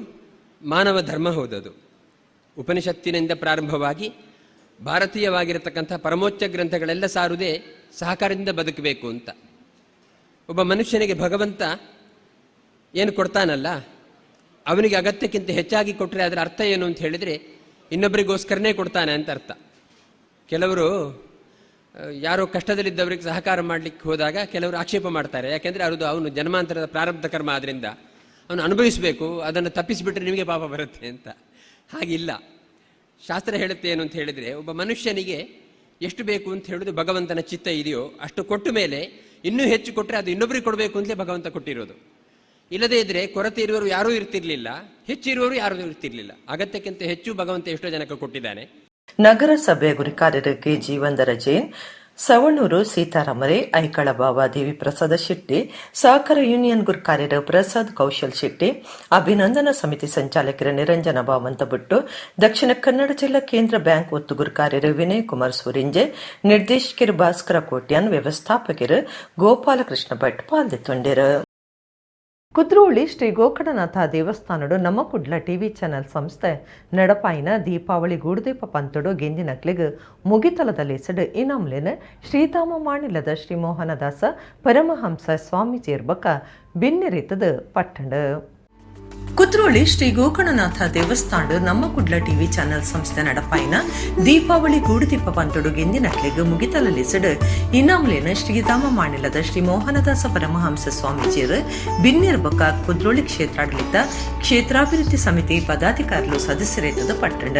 ಮಾನವ ಧರ್ಮ ಹೌದದು. ಉಪನಿಷತ್ತಿನಿಂದ ಪ್ರಾರಂಭವಾಗಿ ಭಾರತೀಯವಾಗಿರತಕ್ಕಂಥ ಪರಮೋಚ್ಚ ಗ್ರಂಥಗಳೆಲ್ಲ ಸಾರುವುದೇ ಸಹಕಾರದಿಂದ ಬದುಕಬೇಕು ಅಂತ. ಒಬ್ಬ ಮನುಷ್ಯನಿಗೆ ಭಗವಂತ ಏನು ಕೊಡ್ತಾನಲ್ಲ, ಅವನಿಗೆ ಅಗತ್ಯಕ್ಕಿಂತ ಹೆಚ್ಚಾಗಿ ಕೊಟ್ಟರೆ ಅದರ ಅರ್ಥ ಏನು ಅಂತ ಹೇಳಿದರೆ ಇನ್ನೊಬ್ಬರಿಗೋಸ್ಕರನೇ ಕೊಡ್ತಾನೆ ಅಂತ ಅರ್ಥ. ಕೆಲವರು ಯಾರೋ ಕಷ್ಟದಲ್ಲಿದ್ದವರಿಗೆ ಸಹಕಾರ ಮಾಡಲಿಕ್ಕೆ ಹೋದಾಗ ಕೆಲವರು ಆಕ್ಷೇಪ ಮಾಡ್ತಾರೆ, ಯಾಕೆಂದರೆ ಅದು ಅವನು ಜನ್ಮಾಂತರದ ಪ್ರಾರಬ್ಧ ಕರ್ಮ, ಆದ್ದರಿಂದ ಅವನು ಅನುಭವಿಸಬೇಕು, ಅದನ್ನು ತಪ್ಪಿಸಿಬಿಟ್ರೆ ನಿಮಗೆ ಪಾಪ ಬರುತ್ತೆ ಅಂತ. ಹಾಗಿಲ್ಲ. ಶಾಸ್ತ್ರ ಹೇಳುತ್ತೆ ಏನು ಅಂತ ಹೇಳಿದರೆ, ಒಬ್ಬ ಮನುಷ್ಯನಿಗೆ ಎಷ್ಟು ಬೇಕು ಅಂತ ಹೇಳೋದು ಭಗವಂತನ ಚಿತ್ತ ಇದೆಯೋ ಅಷ್ಟು ಕೊಟ್ಟ ಮೇಲೆ ಇನ್ನೂ ಹೆಚ್ಚು ಕೊಟ್ಟರೆ ಅದು ಇನ್ನೊಬ್ಬರಿಗೆ ಕೊಡಬೇಕು ಅಂತಲೇ ಭಗವಂತ ಕೊಟ್ಟಿರೋದು. ಇಲ್ಲದೇ ಇದ್ದರೆ ಕೊರತೆ ಇರುವವರು ಯಾರೂ ಇರ್ತಿರ್ಲಿಲ್ಲ, ಹೆಚ್ಚಿರುವವರು ಯಾರೂ ಇರ್ತಿರ್ಲಿಲ್ಲ. ಅಗತ್ಯಕ್ಕಿಂತ ಹೆಚ್ಚು ಭಗವಂತ ಎಷ್ಟೋ ಜನಕ್ಕೆ ಕೊಟ್ಟಿದ್ದಾನೆ. ನಗರಸಭೆ ಗುರಿಕಾರ್ಯರ ಕೆ ಜೀವಂದರ ಜೈನ್, ಸವಣೂರು ಸೀತಾರಾಮರೇ, ಐಕಳ ಬಾಬಾ ದೇವಿ ಪ್ರಸಾದ ಶೆಟ್ಟಿ, ಸಹಕಾರ ಯೂನಿಯನ್ ಗುರುಕಾರ್ಯರ ಪ್ರಸಾದ್ ಕೌಶಲ್ ಶೆಟ್ಟಿ, ಅಭಿನಂದನಾ ಸಮಿತಿ ಸಂಚಾಲಕರ ನಿರಂಜನ ಬಾವಂತಬುಟ್ಟು, ದಕ್ಷಿಣ ಕನ್ನಡ ಜಿಲ್ಲಾ ಕೇಂದ್ರ ಬ್ಯಾಂಕ್ ಒತ್ತು ಗುರುಕಾರ್ಯರ ವಿನಯ್ ಕುಮಾರ್ ಸೂರಿಂಜೆ, ನಿರ್ದೇಶಕರು ಭಾಸ್ಕರ ಕೋಟ್ಯಾನ್, ವ್ಯವಸ್ಥಾಪಕರು ಗೋಪಾಲಕೃಷ್ಣ ಭಟ್ ಪಾಲ್ದೆತ್ತೊಂಡೆರು. ಕುದ್ರೋಳಿ ಶ್ರೀ ಗೋಕರ್ಣನಾಥ ದೇವಸ್ಥಾನಡು ನಮ್ಮ ಕುಡ್ಲ ಟಿವಿ ಚಾನೆಲ್ ಸಂಸ್ಥೆ ನಡಪಾಯಿನ ದೀಪಾವಳಿ ಗೂಡುದೀಪ ಪಂತಡು ಗೆಂದಿನಕ್ಲಿಗ್ ಮುಗಿತಲದಲ್ಲಿ ಸಡು ಇನಾಮ್ಲೇನ ಶ್ರೀಧಾಮ ಮಾಣಿಲದ ಶ್ರೀ ಮೋಹನದಾಸ ಪರಮಹಂಸ ಸ್ವಾಮೀಜಿಯರ್ ಬಕ್ಕ ಬಿನ್ನಿರಿತದ ಪಟ್ಟಣ. ಕುದ್ರೋಳಿ ಶ್ರೀ ಗೋಕರ್ಣನಾಥ ದೇವಸ್ಥಾನ ನಮ್ಮ ಕುಡ್ಲ ಟಿವಿ ಚಾನೆಲ್ ಸಂಸ್ಥೆ ನಡಪಾಯಿನ ದೀಪಾವಳಿ ಗೂಡುದೀಪ ಪಂತಡು ಗೆಂದಿನಕ್ಲಿಗ್ ಮುಗಿತಲಲಿಸಡು ಇನಾಮ್ಲೇನ ಶ್ರೀಧಾಮ ಮಾಣಿಲದ ಶ್ರೀ ಮೋಹನದಾಸ ಪರಮಹಂಸ ಸ್ವಾಮೀಜಿಯರು ಬಿನ್ನಿರ್ ಬೊಕ್ಕ ಕುದ್ರೋಳಿ ಕ್ಷೇತ್ರಾಡಳಿತ ಕ್ಷೇತ್ರಾಭಿವೃದ್ಧಿ ಸಮಿತಿ ಪದಾಧಿಕಾರಿಗಳು ಸದಸ್ಯರೇತದ ಪಟ್ಟಣ.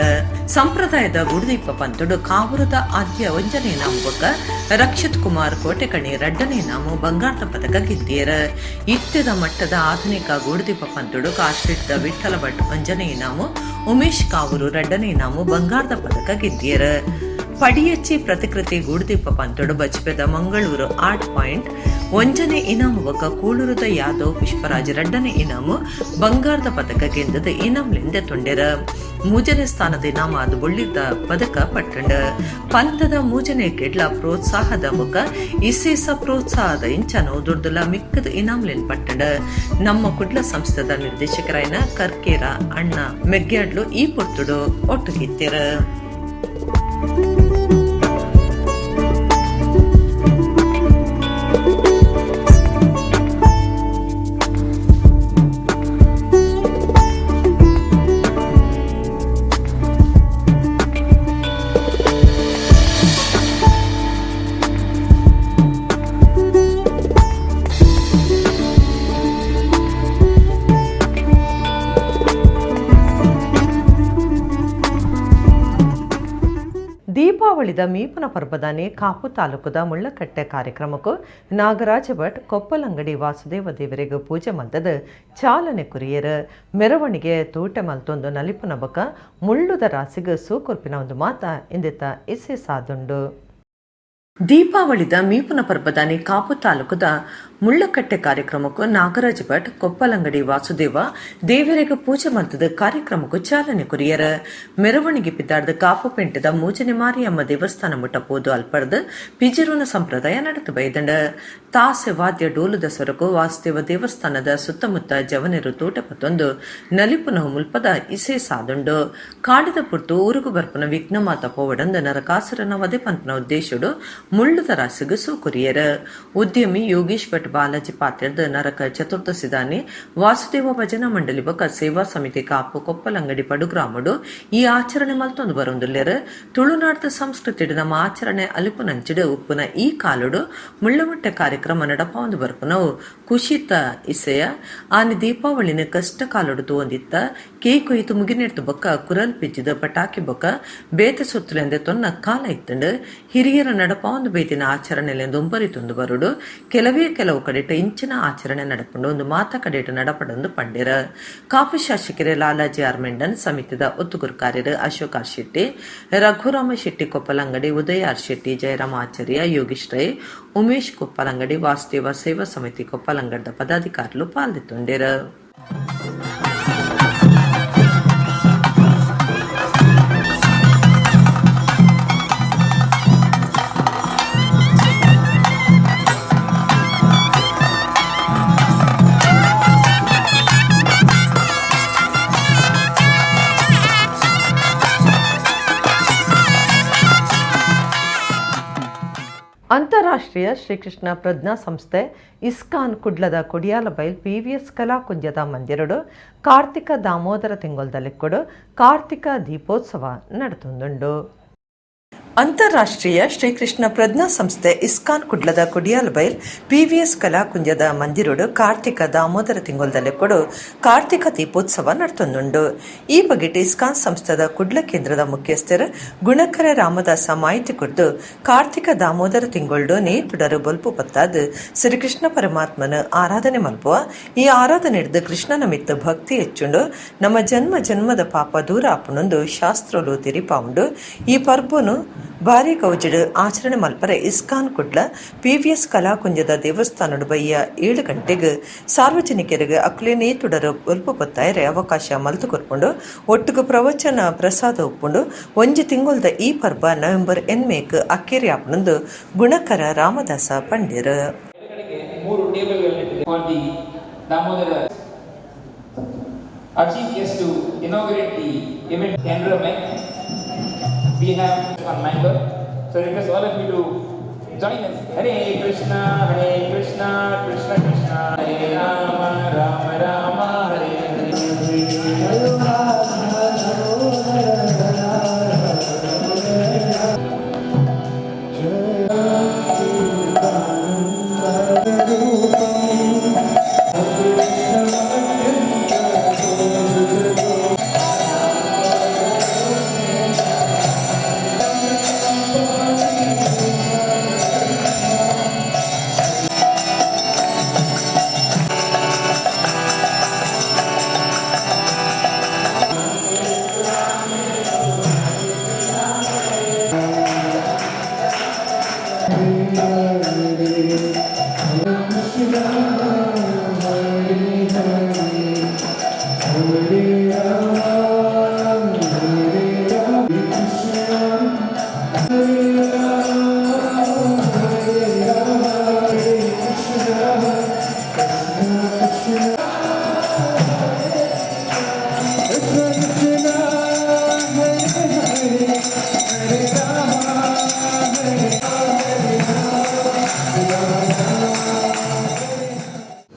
ಸಂಪ್ರದಾಯದ ಗುಡುದೀಪ ಪಂತಡು ಕಾವೂರದ ಆದ್ಯ ಒಂಜನೇ ನಾಮ ಬೊಕ್ಕ ರಕ್ಷಿತ್ ಕುಮಾರ್ ಕೋಟೆಕಣಿ ರಡ್ಡನೇ ನಾಮ ಬಂಗಾರದ ಪದಕ ಗೆದ್ದಿಯರ್. ಇತ್ಯದ ಮಟ್ಟದ ಆಧುನಿಕ ಗೂಡುದೀಪ ಪಂತಡು ಕಾಶ್ರೀಟ್ದ ವಿಠಲ ಭಟ್ ಒಂಜನೇ ಇನಾಮು, ಉಮೇಶ್ ಕಾವೂರು ರಡ್ಡನೇ ಇನಾಮು ಬಂಗಾರದ ಪದಕ ಗೆದ್ದಿಯರ್. ಪಡಿಯಚ್ಚಿ ಪ್ರತಿಕೃತಿ ಗೂಡುದೀಪ ಪಂತಡು ಬಜ್ಪೆದ ಮಂಗಳೂರು ಆರ್ಟ್ ಪಾಯಿಂಟ್ ಒಂಜನೇ ಇನಾಮು ಬೊಕ್ಕ ಕೂಳೂರದ ಯಾದವ್ ಪುಷ್ಪರಾಜ್ ರಡ್ಡನೇ ಇನಾಮು ಬಂಗಾರದ ಪದಕ ಗೆದ್ದದ ಇನಾಮ್ಲಿಂದ ತೊಂಡೆರ. ಮೂಜನೇ ಸ್ಥಾನದ ಇನಾಮ ಅದು ಬೊಳ್ಳಿದ ಪದಕ ಪಟ್ಟಂಡ. ಪಂಥದ ಮೂಜನೆ ಕೆಡ್ಲ ಪ್ರೋತ್ಸಾಹದ ಬೊಕ್ಕ ಇಸೇಸ ಪ್ರೋತ್ಸಾಹದ ಇಂಚನು ದುರ್ದುಲ ಮಿಕ್ಕದ ಇನಾಮ್ಲಿನ್ ಪಟ್ಟಂಡ. ನಮ್ಮ ಕುಡ್ಲ ಸಂಸ್ಥೆದ ನಿರ್ದೇಶಕರಾಯನ ಕರ್ಕೇರ ಅಣ್ಣ ಮೆಗ್ಯಾಡ್ಲು ಈ ಪೊರ್ತುಡು ಒಟ್ಟುಗಿತ್ತಿರ. ದೀಪಾವಳಿದ ಮೀಪನ ಪರ್ಬದಾನಿ ಕಾಪು ತಾಲೂಕುದ ಮುಳ್ಳಕಟ್ಟೆ ಕಾರ್ಯಕ್ರಮಕ್ಕೂ ನಾಗರಾಜ ಭಟ್ ಕೊಪ್ಪಲಂಗಡಿ ವಾಸುದೇವ ದೇವರಿಗೆ ಪೂಜೆ ಮಲ್ತದ ಚಾಲನೆ ಕುರಿಯರ್. ಮೆರವಣಿಗೆ ತೂಟೆ ಮಲ್ತೊಂದು ನಲಿಪುನ ಬಕ ಮುಳ್ಳುದ ರಾಸಿಗೆ ಸೂಕೊರ್ಪಿನ ಒಂದು ಮಾತ ಇಂದಿತ ಇಸೆ ಸಾದುಂಡು. ದೀಪಾವಳಿದ ಮೀಪುನ ಪರ್ಬದಾನಿ ಕಾಪು ತಾಲೂಕುದ ಮುಳ್ಳಕಟ್ಟೆ ಕಾರ್ಯಕ್ರಮಕ್ಕೂ ನಾಗರಾಜ ಭಟ್ ಕೊಪ್ಪಲಂಗಡಿ ವಾಸುದೇವ ದೇವರಿಗೆ ಪೂಜೆ ಮಲ್ತದ ಕಾರ್ಯಕ್ರಮಕ್ಕೂ ಚಾಲನೆ ಕೊರಿಯರ್. ಮೆರವಣಿಗೆ ಪಿದ್ದಾಡ್ದ ಕಾಪು ಪೆಂಟದ ಮೂಜನೆ ಮಾರಿಯಮ್ಮ ದೇವಸ್ಥಾನ ಮುಟ್ಟ ಪೋದು ಅಲ್ಪರ್ದು ಪಿಜರುನ ಸಂಪ್ರದಾಯ ನಡೆದು ಬೈದಂಡ. ತಾಸೆ ವಾದ್ಯ ಡೋಲುದ ಸೊರಕು ವಾಸುದೇವ ದೇವಸ್ಥಾನದ ಸುತ್ತಮುತ್ತ ಜವನೆರು ತೋಟ ಪತ್ತೊಂದು ನಲಿಪುನ ಮುಲ್ಪದ ಇಸೆ ಸಾದುಂಡು. ಕಾಡಿದ ಪುರ್ತು ಊರುಗು ಬರ್ಪುನ ವಿಘ್ನ ಮಾತ ಪೋವಡಂದ ನರಕಾಸುರನ ವಧೆ ಪನ್ಪುನ ಉದ್ದೇಶಡು ಮುಳ್ಳುದ ರಾಸಿಗ್ ಸೂಕುರಿಯೆರ್. ಉದ್ಯಮಿ ಯೋಗೀಶ್ ಭಟ್ ಬಾಲಾಜಿ ಪಾತೆರ್ದ್ ನರಕ ಚತುರ್ದಶಿದಾನಿ ವಾಸುದೇವ ಭಜನಾ ಮಂಡಳಿ ಬೊಕ್ಕ ಸೇವಾ ಸಮಿತಿ ಕಾಪು ಕೊಪ್ಪಲಂಗಡಿ ಪಡುಗ್ರಾಮಡು ಈ ಆಚರಣೆ ಮಲ್ತೊಂದು ಬರೊಂದುಲ್ಲೆರ್. ತುಳುನಾಡ್ದ ಸಂಸ್ಕೃತಿಡ್ ನಮ್ಮ ಆಚರಣೆ ಅಲಿಪುನಂಚಿಡ್ ಉಪ್ಪುನ ಈ ಕಾಲುಡು ಮುಳ್ಳಮುಟ್ಟೆ ಕಾರ್ಯಕ್ರಮ ನಡಪಾವೊಂದು ಬರ್ಪುನವು ಕುಷಿತ ಇಸಯ. ಆನಿ ದೀಪಾವಳಿನ ಕಷ್ಟ ಕಾಲುಡು ತೂವೊಂದಿತ್ತ ಕೇಕ್ ಕೊಯ್ತು ಮುಗಿನೆಡ್ದ್ ಬೊಕ್ಕ ಕುರಲ್ ಪಿಜ್ಜಿದ ಪಟಾಕಿ ಬೊಕ್ಕ ಬೇತೆ ಸೊತ್ತುಲೆಂದೆ ತೊನ್ನ ಕಾಲ ಇತ್ತಂಡು. ಹಿರಿಯರ ನಡಪಾವೊಂದು ಬೈದಿನ ಆಚರಣೆಲೆಂದು ಒಂಬರಿತೊಂದು ಬರುಡು. ಕೆಲವೇ ಕೆಲವು ಕಡೆಟ್ ಇಂಚಿನ ಆಚರಣೆ ನಡಪುಂಡು, ಒಂದು ಮಾತ ಕಡೆಟ್ ನಡಪಡೊಂದು ಪಂಡೆರ್. ಕಾಪು ಶಾಸಕರೇ ಲಾಲಾಜಿ ಆರ್ ಮೆಂಡನ್, ಸಮಿತಿದ ಒತ್ತುಗುರುಕಾರ್ಯರು ಅಶೋಕ್ ಆರ್ ಶೆಟ್ಟಿ, ರಘುರಾಮ ಶೆಟ್ಟಿ ಕೊಪ್ಪಲಂಗಡಿ, ಉದಯ ಆರ್ ಶೆಟ್ಟಿ, ಜಯರಾಮ ಆಚಾರ್ಯ, ಯೋಗೀಶ್ ರೈ, ಉಮೇಶ್ ಕೊಪ್ಪಲಂಗಡಿ, ವಾಸುದೇವ ಸೇವಾ ಸಮಿತಿ ಕೊಪ್ಪಲಂಗಡದ ಪದಾಧಿಕಾರಿಲು ಪಾಲ್ದೆತ್ತೊಂಡೆರ್. ಅಂತಾರಾಷ್ಟ್ರೀಯ ಶ್ರೀಕೃಷ್ಣ ಪ್ರಜ್ಞಾ ಸಂಸ್ಥೆ ಇಸ್ಕಾನ್ ಕುಡ್ಲದ ಕೊಡಿಯಾಲಬೈಲ್ ಪಿವಿಎಸ್ ಕಲಾಕುಂಜದ ಮಂದಿರಡು ಕಾರ್ತಿಕ ದಾಮೋದರ ತಿಂಗೊಲ್ದಲೆಕ್ಕಡು ಕಾರ್ತಿಕ ದೀಪೋತ್ಸವ ನಡೆತೊಂದುಂಡು. ಅಂತಾರಾಷ್ಟ್ರೀಯ ಶ್ರೀಕೃಷ್ಣ ಪ್ರಜ್ಞಾ ಸಂಸ್ಥೆ ಇಸ್ಕಾನ್ ಕುಡ್ಲದ ಕೊಡಿಯಾಲಬೈಲ್ ಪಿವಿಎಸ್ ಕಲಾಕುಂಜದ ಮಂದಿರಡು ಕಾರ್ತಿಕ ದಾಮೋದರ ತಿಂಗೊಲ್ದಲೆಕ್ಕಡು ಕಾರ್ತಿಕ ದೀಪೋತ್ಸವ ನಡೆತೊಂದುಂಡು. ಈ ಬಗೆಟ್ ಇಸ್ಕಾನ್ ಸಂಸ್ಥೆದ ಕುಡ್ಲ ಕೇಂದ್ರದ ಮುಖ್ಯಸ್ಥರು ಗುಣಕರ ರಾಮದಾಸ ಮಾಹಿತಿ ಕೊರ್ದು ಕಾರ್ತಿಕ ದಾಮೋದರ ತಿಂಗೊಳ್ಡು ನೇತುಡರು ಬೊಲ್ಪು ಪತ್ತಾದ್ ಶ್ರೀಕೃಷ್ಣ ಪರಮಾತ್ಮನ ಆರಾಧನೆ ಮಲ್ಪುವ. ಈ ಆರಾಧನೆ ಹಿಡ್ದು ಕೃಷ್ಣನ ಮಿತ್ತ ಭಕ್ತಿ ಹೆಚ್ಚುಂಡು, ನಮ್ಮ ಜನ್ಮ ಜನ್ಮದ ಪಾಪ ದೂರ ಆಪುನೊಂದು ಶಾಸ್ತ್ರಲು ತೆರಿಪಾವುಂಡು. ಈ ಪರ್ಬನು ಭಾರಿ ಗೌಜಿಡ್ ಆಚರಣೆ ಮಲ್ಪರೆ ಇಸ್ಕಾನ್ ಕುಡ್ಲ ಪಿವಿಎಸ್ ಕಲಾಕುಂಜದ ದೇವಸ್ಥಾನಡ್ ಬಯ್ಯ 7 ಗಂಟೆಗೆ ಸಾರ್ವಜನಿಕರಿಗೆ ಅಕ್ಲೇನೇ ತುಡರು ಒಲ್ಪ ಪತ್ತಾಯರೆ ಅವಕಾಶ ಮಲ್ತು ಕೊರ್ಪುಂಡು. ಒಟ್ಟುಗು ಪ್ರವಚನ ಪ್ರಸಾದ ಉಪ್ಪುಂಡು. ಒಂಜಿ ತಿಂಗೊಲ್ದ ಈ ಪರ್ಬ November ಎನ್ಮೇಕ್ ಅಕ್ಕೇರಿ ಆಪುನೊಂದು ಗುಣಕರ Ramadasa ಪಂಡಿರ್. Our chief guest to inaugurate the event, Kendra Mech. We have on Mangalore. So I request all of you to join us. Hare Krishna, Hare Krishna, Krishna Krishna, Hare Rama, Rama Rama, Hare Hare.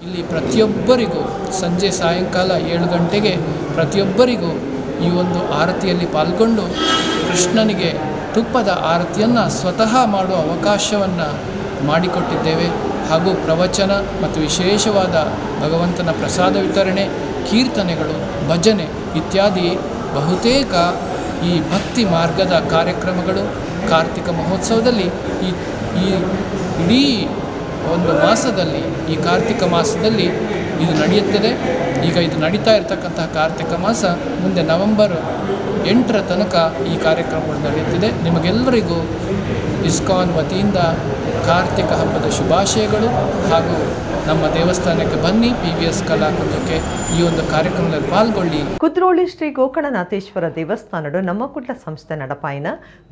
ಇಲ್ಲಿ ಪ್ರತಿಯೊಬ್ಬರಿಗೂ ಸಂಜೆ ಸಾಯಂಕಾಲ 7 ಗಂಟೆಗೆ ಪ್ರತಿಯೊಬ್ಬರಿಗೂ ಈ ಒಂದು ಆರತಿಯಲ್ಲಿ ಪಾಲ್ಗೊಂಡು ಕೃಷ್ಣನಿಗೆ ತುಪ್ಪದ ಆರತಿಯನ್ನು ಸ್ವತಃ ಮಾಡುವ ಅವಕಾಶವನ್ನು ಮಾಡಿಕೊಟ್ಟಿದ್ದೇವೆ. ಹಾಗೂ ಪ್ರವಚನ ಮತ್ತು ವಿಶೇಷವಾದ ಭಗವಂತನ ಪ್ರಸಾದ ವಿತರಣೆ, ಕೀರ್ತನೆಗಳು, ಭಜನೆ ಇತ್ಯಾದಿ ಬಹುತೇಕ ಈ ಭಕ್ತಿ ಮಾರ್ಗದ ಕಾರ್ಯಕ್ರಮಗಳು ಕಾರ್ತಿಕ ಮಹೋತ್ಸವದಲ್ಲಿ ಈ ಈ ಇಡೀ ಒಂದು ಮಾಸದಲ್ಲಿ, ಈ ಕಾರ್ತಿಕ ಮಾಸದಲ್ಲಿ ಇದು ನಡೆಯುತ್ತದೆ. ಈಗ ಇದು ನಡೀತಾ ಇರತಕ್ಕಂತಹ ಕಾರ್ತಿಕ ಮಾಸ ಮುಂದೆ ನವೆಂಬರ್ 8ರ ತನಕ ಈ ಕಾರ್ಯಕ್ರಮಗಳು ನಡೆಯುತ್ತಿದೆ. ನಿಮಗೆಲ್ಲರಿಗೂ ಇಸ್ಕಾನ್ ವತಿಯಿಂದ ಕಾರ್ತಿಕ ಹಬ್ಬದ ಶುಭಾಶಯಗಳು. ಹಾಗೂ ನಮ್ಮ ದೇವಸ್ಥಾನಕ್ಕೆ ಬನ್ನಿ, PVS ಕಲಾಕುಂಜಕ್ಕೆ ಈ ಒಂದು ಕಾರ್ಯಕ್ರಮದಲ್ಲಿ ಪಾಲ್ಗೊಳ್ಳಿ. ಕುದ್ರೋಳಿ ಶ್ರೀ ಗೋಕರ್ಣನಾಥೇಶ್ವರ ದೇವಸ್ಥಾನಡು ನಮ್ಮ ಕುಡ್ಲ ಸಂಸ್ಥೆ ನಡಪಾಯಿನ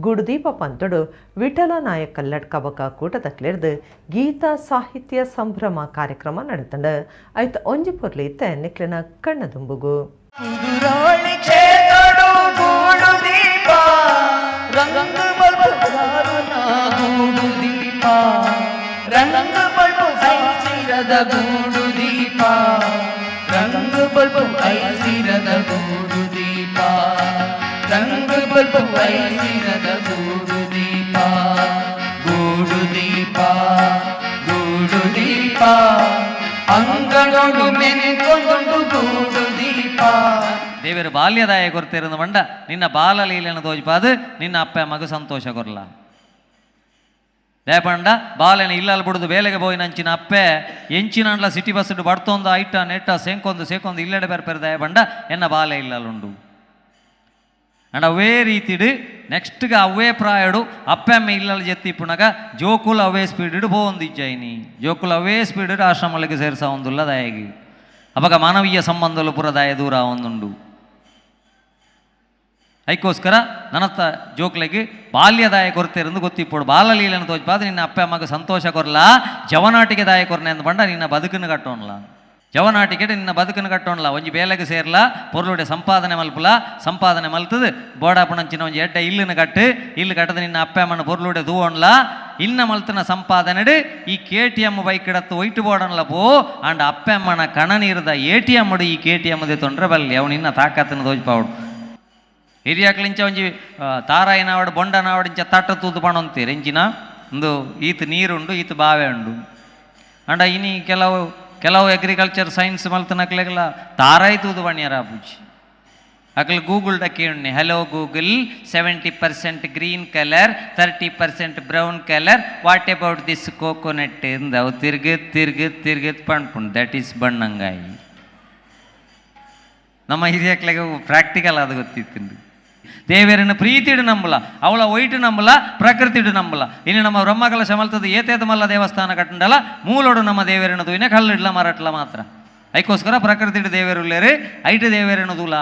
ಗುಡುದೀಪ ಪಂತಡು ವಿಠಲ ನಾಯಕ್ ಕಲ್ಲಡ್ಕ ಬೊಕ ಕೂಟದಕ್ಲೆರ್ದ್ ಗೀತಾ ಸಾಹಿತ್ಯ ಸಂಭ್ರಮ ಕಾರ್ಯಕ್ರಮ ನಡೆತಂಡ. ಐತ ಒಂಜಿ ಪೊರ್ಲು ಇತ್ತೆ ನಿಕ್ಲೆನ ಕಣ್ಣ ದುಂಬುಗು. ರಂಗ ಐಸಿರದ ಗೂಡು ದೀಪ, ರಂಗು ಬಲ್ಪು ಐಸಿರದ ಗೂಡು ದೀಪ, ರಂಗು ಬಲ್ಪು ಐಸಿರದ ಗೂಡು ದೀಪ, ಗೂಡು ದೀಪ ಗೂಡು ದೀಪ, ಅಂಗಳೊಡು ಮೆನೆಕೊಂಡು ಗೂಡು ದೀಪ. ದೇವರು ಬಾಲ್ಯದಾಯ ಕೊರ್ತಿರಂದು ಬಂಡ ನಿನ್ನ ಬಾಲಲೀಲೆನ ತೋಜ್ಪಾದು ನಿನ್ನ ಅಪ್ಪ ಮಗು ಸಂತೋಷ ಕೊರ್ಲ. ದೇಪಂಡ ಬಾಲೆನ ಇಲ್ಲಲ್ಲಿ ಬಿಡುದು ಬೇಲೆಗೆ ಪೋಯಿನಂಚಿನ ಅಪ್ಪೆ ಎಂಚಿನಂಡ್ಲ ಸಿಟಿ ಬಸ್ ಬಡ್ತೊಂದು ಐಟ ನೆಟ್ಟ ಸೇಂಕೊಂದು ಸೇಕೊಂದು ಇಲ್ಲಡೆ ಬರ್ಪೆರ್ ದಯಪಂಡ ಎನ್ನ ಬಾಲೆ ಇಲ್ಲಲುಂಡು. ಅಂಡ್ ಅವೇ ರೀತಿಡು ನೆಕ್ಸ್ಟ್ಗೆ ಅವೇ ಪ್ರಾಯಡು ಅಪ್ಪೆ ಅಮ್ಮ ಇಲ್ಲಲ್ಲಿ ಜೆತ್ತಿಪ್ಪುನಗ ಜೋಕುಲು ಅವೇ ಸ್ಪೀಡ್ ಪೋವೊಂದು ಇಜ್ಜಾಯಿನಿ, ಜೋಕುಲು ಅವೇ ಸ್ಪೀಡ್ ಆಶ್ರಮಗಳಿಗೆ ಸೇರ್ಸ ಒಂದುಲ್ಲ ದಯಗಿ. ಅವಾಗ ಮಾನವೀಯ ಸಂಬಂಧಲು ಪೂರ ದಯ ದೂರ ಒಂದುಂಡು. ಐಕ್ಕೋಸ್ಕರ ನನತ್ತ ಜೋಕ್ಲೆಗೆ ಬಾಲ್ಯದಾಯ ಕೊರತೆರಂದು ಗೊತ್ತಿಪ್ಪೋಡು. ಬಾಲಲೀಲನ ತೋಜ್ಪಾದ ನಿನ್ನ ಅಪ್ಪ ಅಮ್ಮಗ ಸಂತೋಷ ಕೊರ್ಲ, ಜವನಾಟಿಗೆ ದಾಯ ಕೊರ್ನೆ ಅಂದ್ ಬಂಡ ನಿನ್ನ ಬದುಕನ್ನು ಕಟ್ಟೋನ್ಲ, ಜವನಾಟಿಗೆ ನಿನ್ನ ಬದುಕನ್ನು ಕಟ್ಟೋನ್ಲ. ಒಂಜಿ ಬೇಲೆಗೆ ಸೇರ್ಲ, ಪೊರ್ಲುಡೆ ಸಂಪಾದನೆ ಮಲ್ಪುಲ, ಸಂಪಾದನೆ ಮಲ್ತದು ಬೋಡಾಪುಣಂಚಿನ ಒಂಜಿ ಎಡ್ಡ ಇಲ್ಲನ್ನು ಕಟ್ಟು, ಇಲ್ಲು ಕಟ್ಟದ ನಿನ್ನ ಅಪ್ಪ ಅಮ್ಮನ ಪೊರ್ಲುಡೆ ತೂವೋನ್ಲ. ಇನ್ನ ಮಲ್ತನ ಸಂಪಾದನೆಡು ಈ KTM bike ಇಡತ್ತು ವೈಟ್ ಬೋಡನ್ಲ ಪೋ ಅಂಡ್ ಅಪ್ಪ ಅಮ್ಮನ ಕಣನೀರದ ATM ಈ KTM ತೊಂದರೆ ಬಲ್ಲಿ ಅವು ನಿನ್ನ ತಾಕತ್ತನ್ನು ತೋಜ್ಪಾವಡು. ಹಿರಿಯಾಕ್ಲಿಂಚ ಒಂಜಿ ತಾರಾಯಿನಾವಡು ಬೊಂಡನಾವಡು ಇಂಚ ತಟ್ಟ ತೂದು ಪಣೊಂತೀರಿ ಇಂಚಿನ ಒಂದು ಈತ ನೀರುಂಡು ಈತ ಬಾವೆ ಉಂಡು. ಅಂಡ ಇನಿ ಕೆಲವು ಕೆಲವು ಅಗ್ರಿಕಲ್ಚರ್ ಸೈನ್ಸ್ ಮಲ್ತನಕ್ಲೆಗ್ಲ ತಾರಾಯಿ ತೂದು ಬಣ್ಣಿಯರ ಪೂಜಿ ಅಕ್ಲೆ ಗೂಗಲ್ ಡಕ್ಕಿ ಉಣ್ಣಿ, hello Google 70% green colour 30% brown colour what about this coconut ಇಂದ ಅವು ತಿರ್ಗಿ ತಿರ್ಗಿ ತಿರ್ಗಿ ಪಣ್ಪುಂಡು that is ಬಣ್ಣಂಗಾಯಿ. ನಮ್ಮ ಹಿರಿಯಕ್ಲೆಗೆ ಪ್ರಾಕ್ಟಿಕಲ್ ಅದು ಗೊತ್ತಿತ್ತು. ದೇವರನ್ನು ಪ್ರೀತಿಡು ನಂಬಲ, ಅವಳ ಒಯ್ಟು ನಂಬಲ, ಪ್ರಕೃತಿಡು ನಂಬಲ. ಇನ್ನು ನಮ್ಮ ಬ್ರಹ್ಮಕಲಶ ಮಲ್ತದ ಏತೇತ ಮಲ್ಲ ದೇವಸ್ಥಾನ ಕಟ್ಟಂಡಲ ಮೂಲೋಡು ನಮ್ಮ ದೇವರನ್ನು ದೂಯಿನ ಕಲ್ಲಿಡ್ಲ ಮರಟ್ಲ ಮಾತ್ರ. ಐಕ್ಕೋಸ್ಕರ ಪ್ರಕೃತಿಡು ದೇವರುಲ್ಲೇರು ಐಟು ದೇವರನ್ನು ದೂಲ.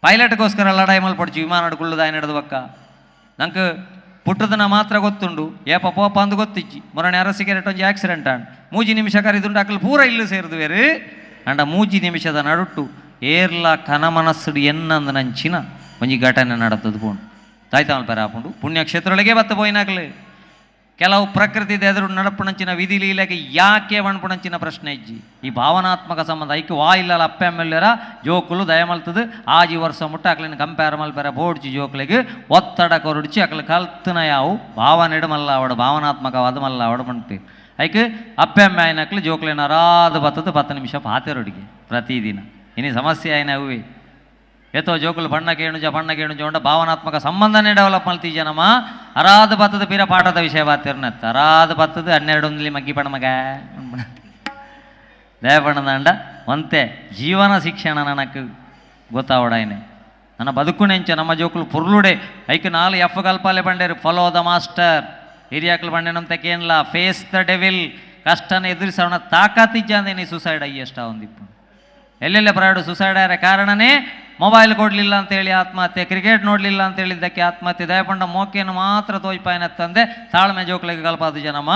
ಪೈಲಟ್ಗೋಸ್ಕರ ಲಡಾಯಿ ಮಲ್ಪಡ್ಚು ವಿಮಾನ ಕುಳ್ಳುದಾಯ ನಡೆದು ಬಕ್ಕ ನಂಗೆ ಪುಟ್ಟದನ ಮಾತ್ರ ಗೊತ್ತುಂಡು, ಏಪ ಪೋಪ ಅಂದು ಗೊತ್ತಿಜ್ಜಿ. ಮೊರನೆ ಅರಸಿಕೆರೆಟ್ ಒಂಜಿ ಆಕ್ಸಿಡೆಂಟ್ ಆಂಡ್ 3 ನಿಮಿಷ ಕರಿದುಂಡು ಅಕ್ಕಲು ಪೂರ ಇಲ್ಲು ಸೇರಿದು ಬೇರೆ. ಅಂಡ 3 ನಿಮಿಷದ ನಡುಟ್ಟು ಏರ್ಲ ಕನ ಮನಸ್ಸುಡು ಎನ್ನಂದು ನಂಚಿನ ಒಂಜಿ ಘಟನೆ ನಡತದು ಪೋಂಡು ತಾಯ್ತಾಮಲ್ ಪೆರ ಆಪುಂಡು. ಪುಣ್ಯಕ್ಷೇತ್ರೊಳಗೆ ಬತ್ತ ಪೋಯಿನಾಕ್ಲೆ ಕೆಲವು ಪ್ರಕೃತಿದ ಎದುರು ನಡಪುಣಂಚಿನ ವಿಧಿ ಲೀಲೆಗೆ ಯಾಕೆ ವಣ್ಪುಣಂಚಿನ ಪ್ರಶ್ನೆ ಇಜ್ಜಿ. ಈ ಭಾವನಾತ್ಮಕ ಸಂಬಂಧ ಐಕ್ ವಾ ಇಲ್ಲಲ್ಲ ಅಪ್ಪೆ ಅಮ್ಮೆಲ್ಲರ ಜೋಕುಲು ದಯಮಲ್ತದು ಆಜಿ ವರ್ಷ ಮುಟ್ಟ ಅಕ್ಲಿನ ಕಂಪೇರ್ ಮಲ್ಪೆರ ಬೋಡ್ಚಿ ಜೋಕ್ಲೆಗೆ ಒತ್ತಡ ಕೊರಡ್ಚಿ ಅಕ್ಲೆ ಕಲ್ತನ ಯಾವು ಭಾವನೆಡು ಮಲ್ಲ ಅವಡು ಭಾವನಾತ್ಮಕವಾದ ಮಲ್ಲ ಅವಡು ಪಣ್ಪಿ. ಐಕ್ ಅಪ್ಪೆ ಅಮ್ಮೆ ಆಯ್ನಕ್ಲು ಜೋಕ್ಲೆನ ಅರಾದ ಬತ್ತದು 10 ನಿಮಿಷ ಪಾತೆರೊಡಿಗೆ ಪ್ರತಿದಿನ. ಇನಿ ಸಮಸ್ಯೆ ಆಯ್ನ ಅವೇ ಏತೋ ಜೋಕುಲು ಬಣ್ಣ ಕೇಣುಜ ಬಣ್ಣ ಕೇಣುಜ ಉಂಡ ಭಾವನಾತ್ಮಕ ಸಂಬಂಧನೇ ಡೆವಲಪ್ ಮಲ್ತೀಜನಮ್ಮ. ಅರಾದ ಬತ್ತದ ಪೀರ ಪಾಠದ ವಿಷಯ ಬಾತಿರ್ನತ್ತ ಅರಾದ ಬತ್ತದ 12 ಮಗ್ಗಿ ಪಣ ಮಗ ದಯಪಣ್ಣದಂಡ ಒಂತೆ ಜೀವನ ಶಿಕ್ಷಣ ನನಕ್ಕೆ ಗೊತ್ತಾವಡಾಯ್ನೆ ನನ್ನ ಬದುಕುನೆಂಚ ನಮ್ಮ ಜೋಕುಲು ಪುರ್ಲುಡೆ ಐಕ್ 4 F ಕಲ್ಪಾಲೆ ಬಂಡೇರು. ಫಾಲೋ the master ಹಿರಿಯಾಕ್ಲು ಬಂಡೇನಂತ ಕೇನ್ಲ, ಫೇಸ್ the devil ಕಷ್ಟನ ಎದುರಿಸೋಣ ತಾಕತ್ತಿಜ್ಜಂದೇನಿ ಸುಸೈಡ್ ಅಯ್ಯಷ್ಟ ಒಂದಿಪ್ಪು. ಎಲ್ಲೆಲ್ಲ ಪ್ರಯಾಣ ಸುಸೈಡ್ ಆದ ಕಾರಣನೇ ಮೊಬೈಲ್ ಕೊಡಲಿಲ್ಲ ಅಂತೇಳಿ ಆತ್ಮಹತ್ಯೆ, ಕ್ರಿಕೆಟ್ ನೋಡಲಿಲ್ಲ ಅಂತ ಹೇಳಿದ್ದಕ್ಕೆ ಆತ್ಮಹತ್ಯೆ. ದಯಪಂಡ ಮೋಕೆಯನ್ನು ಮಾತ್ರ ತೋಯ್ಪಾಯನತ್ತಂದೆ ತಾಳ್ಮೆ ಜೋಕ್ಲೆಗೆ ಕಲ್ಪಾದು ಜನಮ್ಮ.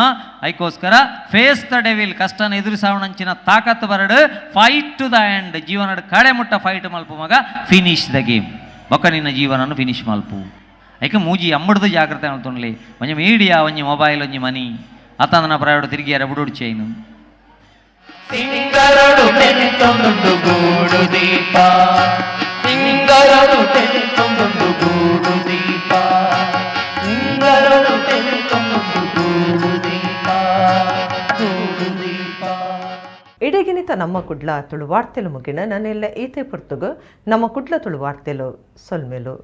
ಐಕ್ಕೋಸ್ಕರ ಫೇಸ್ the devil ಕಷ್ಟನ ಎದುರಿಸೋಣಂಚಿನ ತಾಕತ್ತು ಬರಡು ಫೈಟ್ ಟು the end ಜೀವನದ ಕಡೆ ಮುಟ್ಟ ಫೈಟ್ ಮಲ್ಪು ಮಗ ಫಿನಿಶ್ the game ಬೊಕ್ಕ ನಿನ್ನ ಜೀವನನ್ನು ಫಿನಿಶ್ ಮಲ್ಪು. ಐಕೆ ಮೂಜಿ ಅಮ್ಮಡ್ದು ಜಾಗ್ರತೆ ಮಲ್ತೊಂಡ್ಲಿ ಒಂಜಿ ಮೀಡಿಯಾ ಒಂಜಿ ಮೊಬೈಲ್ ಒಂಜಿ ಮನಿ ಅತ್ತಂದನ ಪ್ರಯಾಣ ತಿರುಗಿಯಾರ ಬುಡುಡು ಚೈನು. ಸಿಂಗರಡು ತೆಂತೊಂದು ಗೂಡು ದೀಪ, ಸಿಂಗರಡು ತೆಂತೊಂದು ಗೂಡು ದೀಪ, ಸಿಂಗರಡು ತೆಂತೊಂದು ಗೂಡು ದೀಪ, ಗೂಡು ದೀಪ. ಇಡಗಿನಿತ ನಮ್ಮ ಕುಡ್ಲ ತುಳು ವಾರ್ತೆಲು ಮುಗಿನ ನನ್ನೆಲ್ಲ ಈತೆ ಪುರ್ತುಗು ನಮ್ಮ ಕುಡ್ಲ ತುಳು ವಾರ್ತೆಲು ಸೊಲ್ಮೆಲು.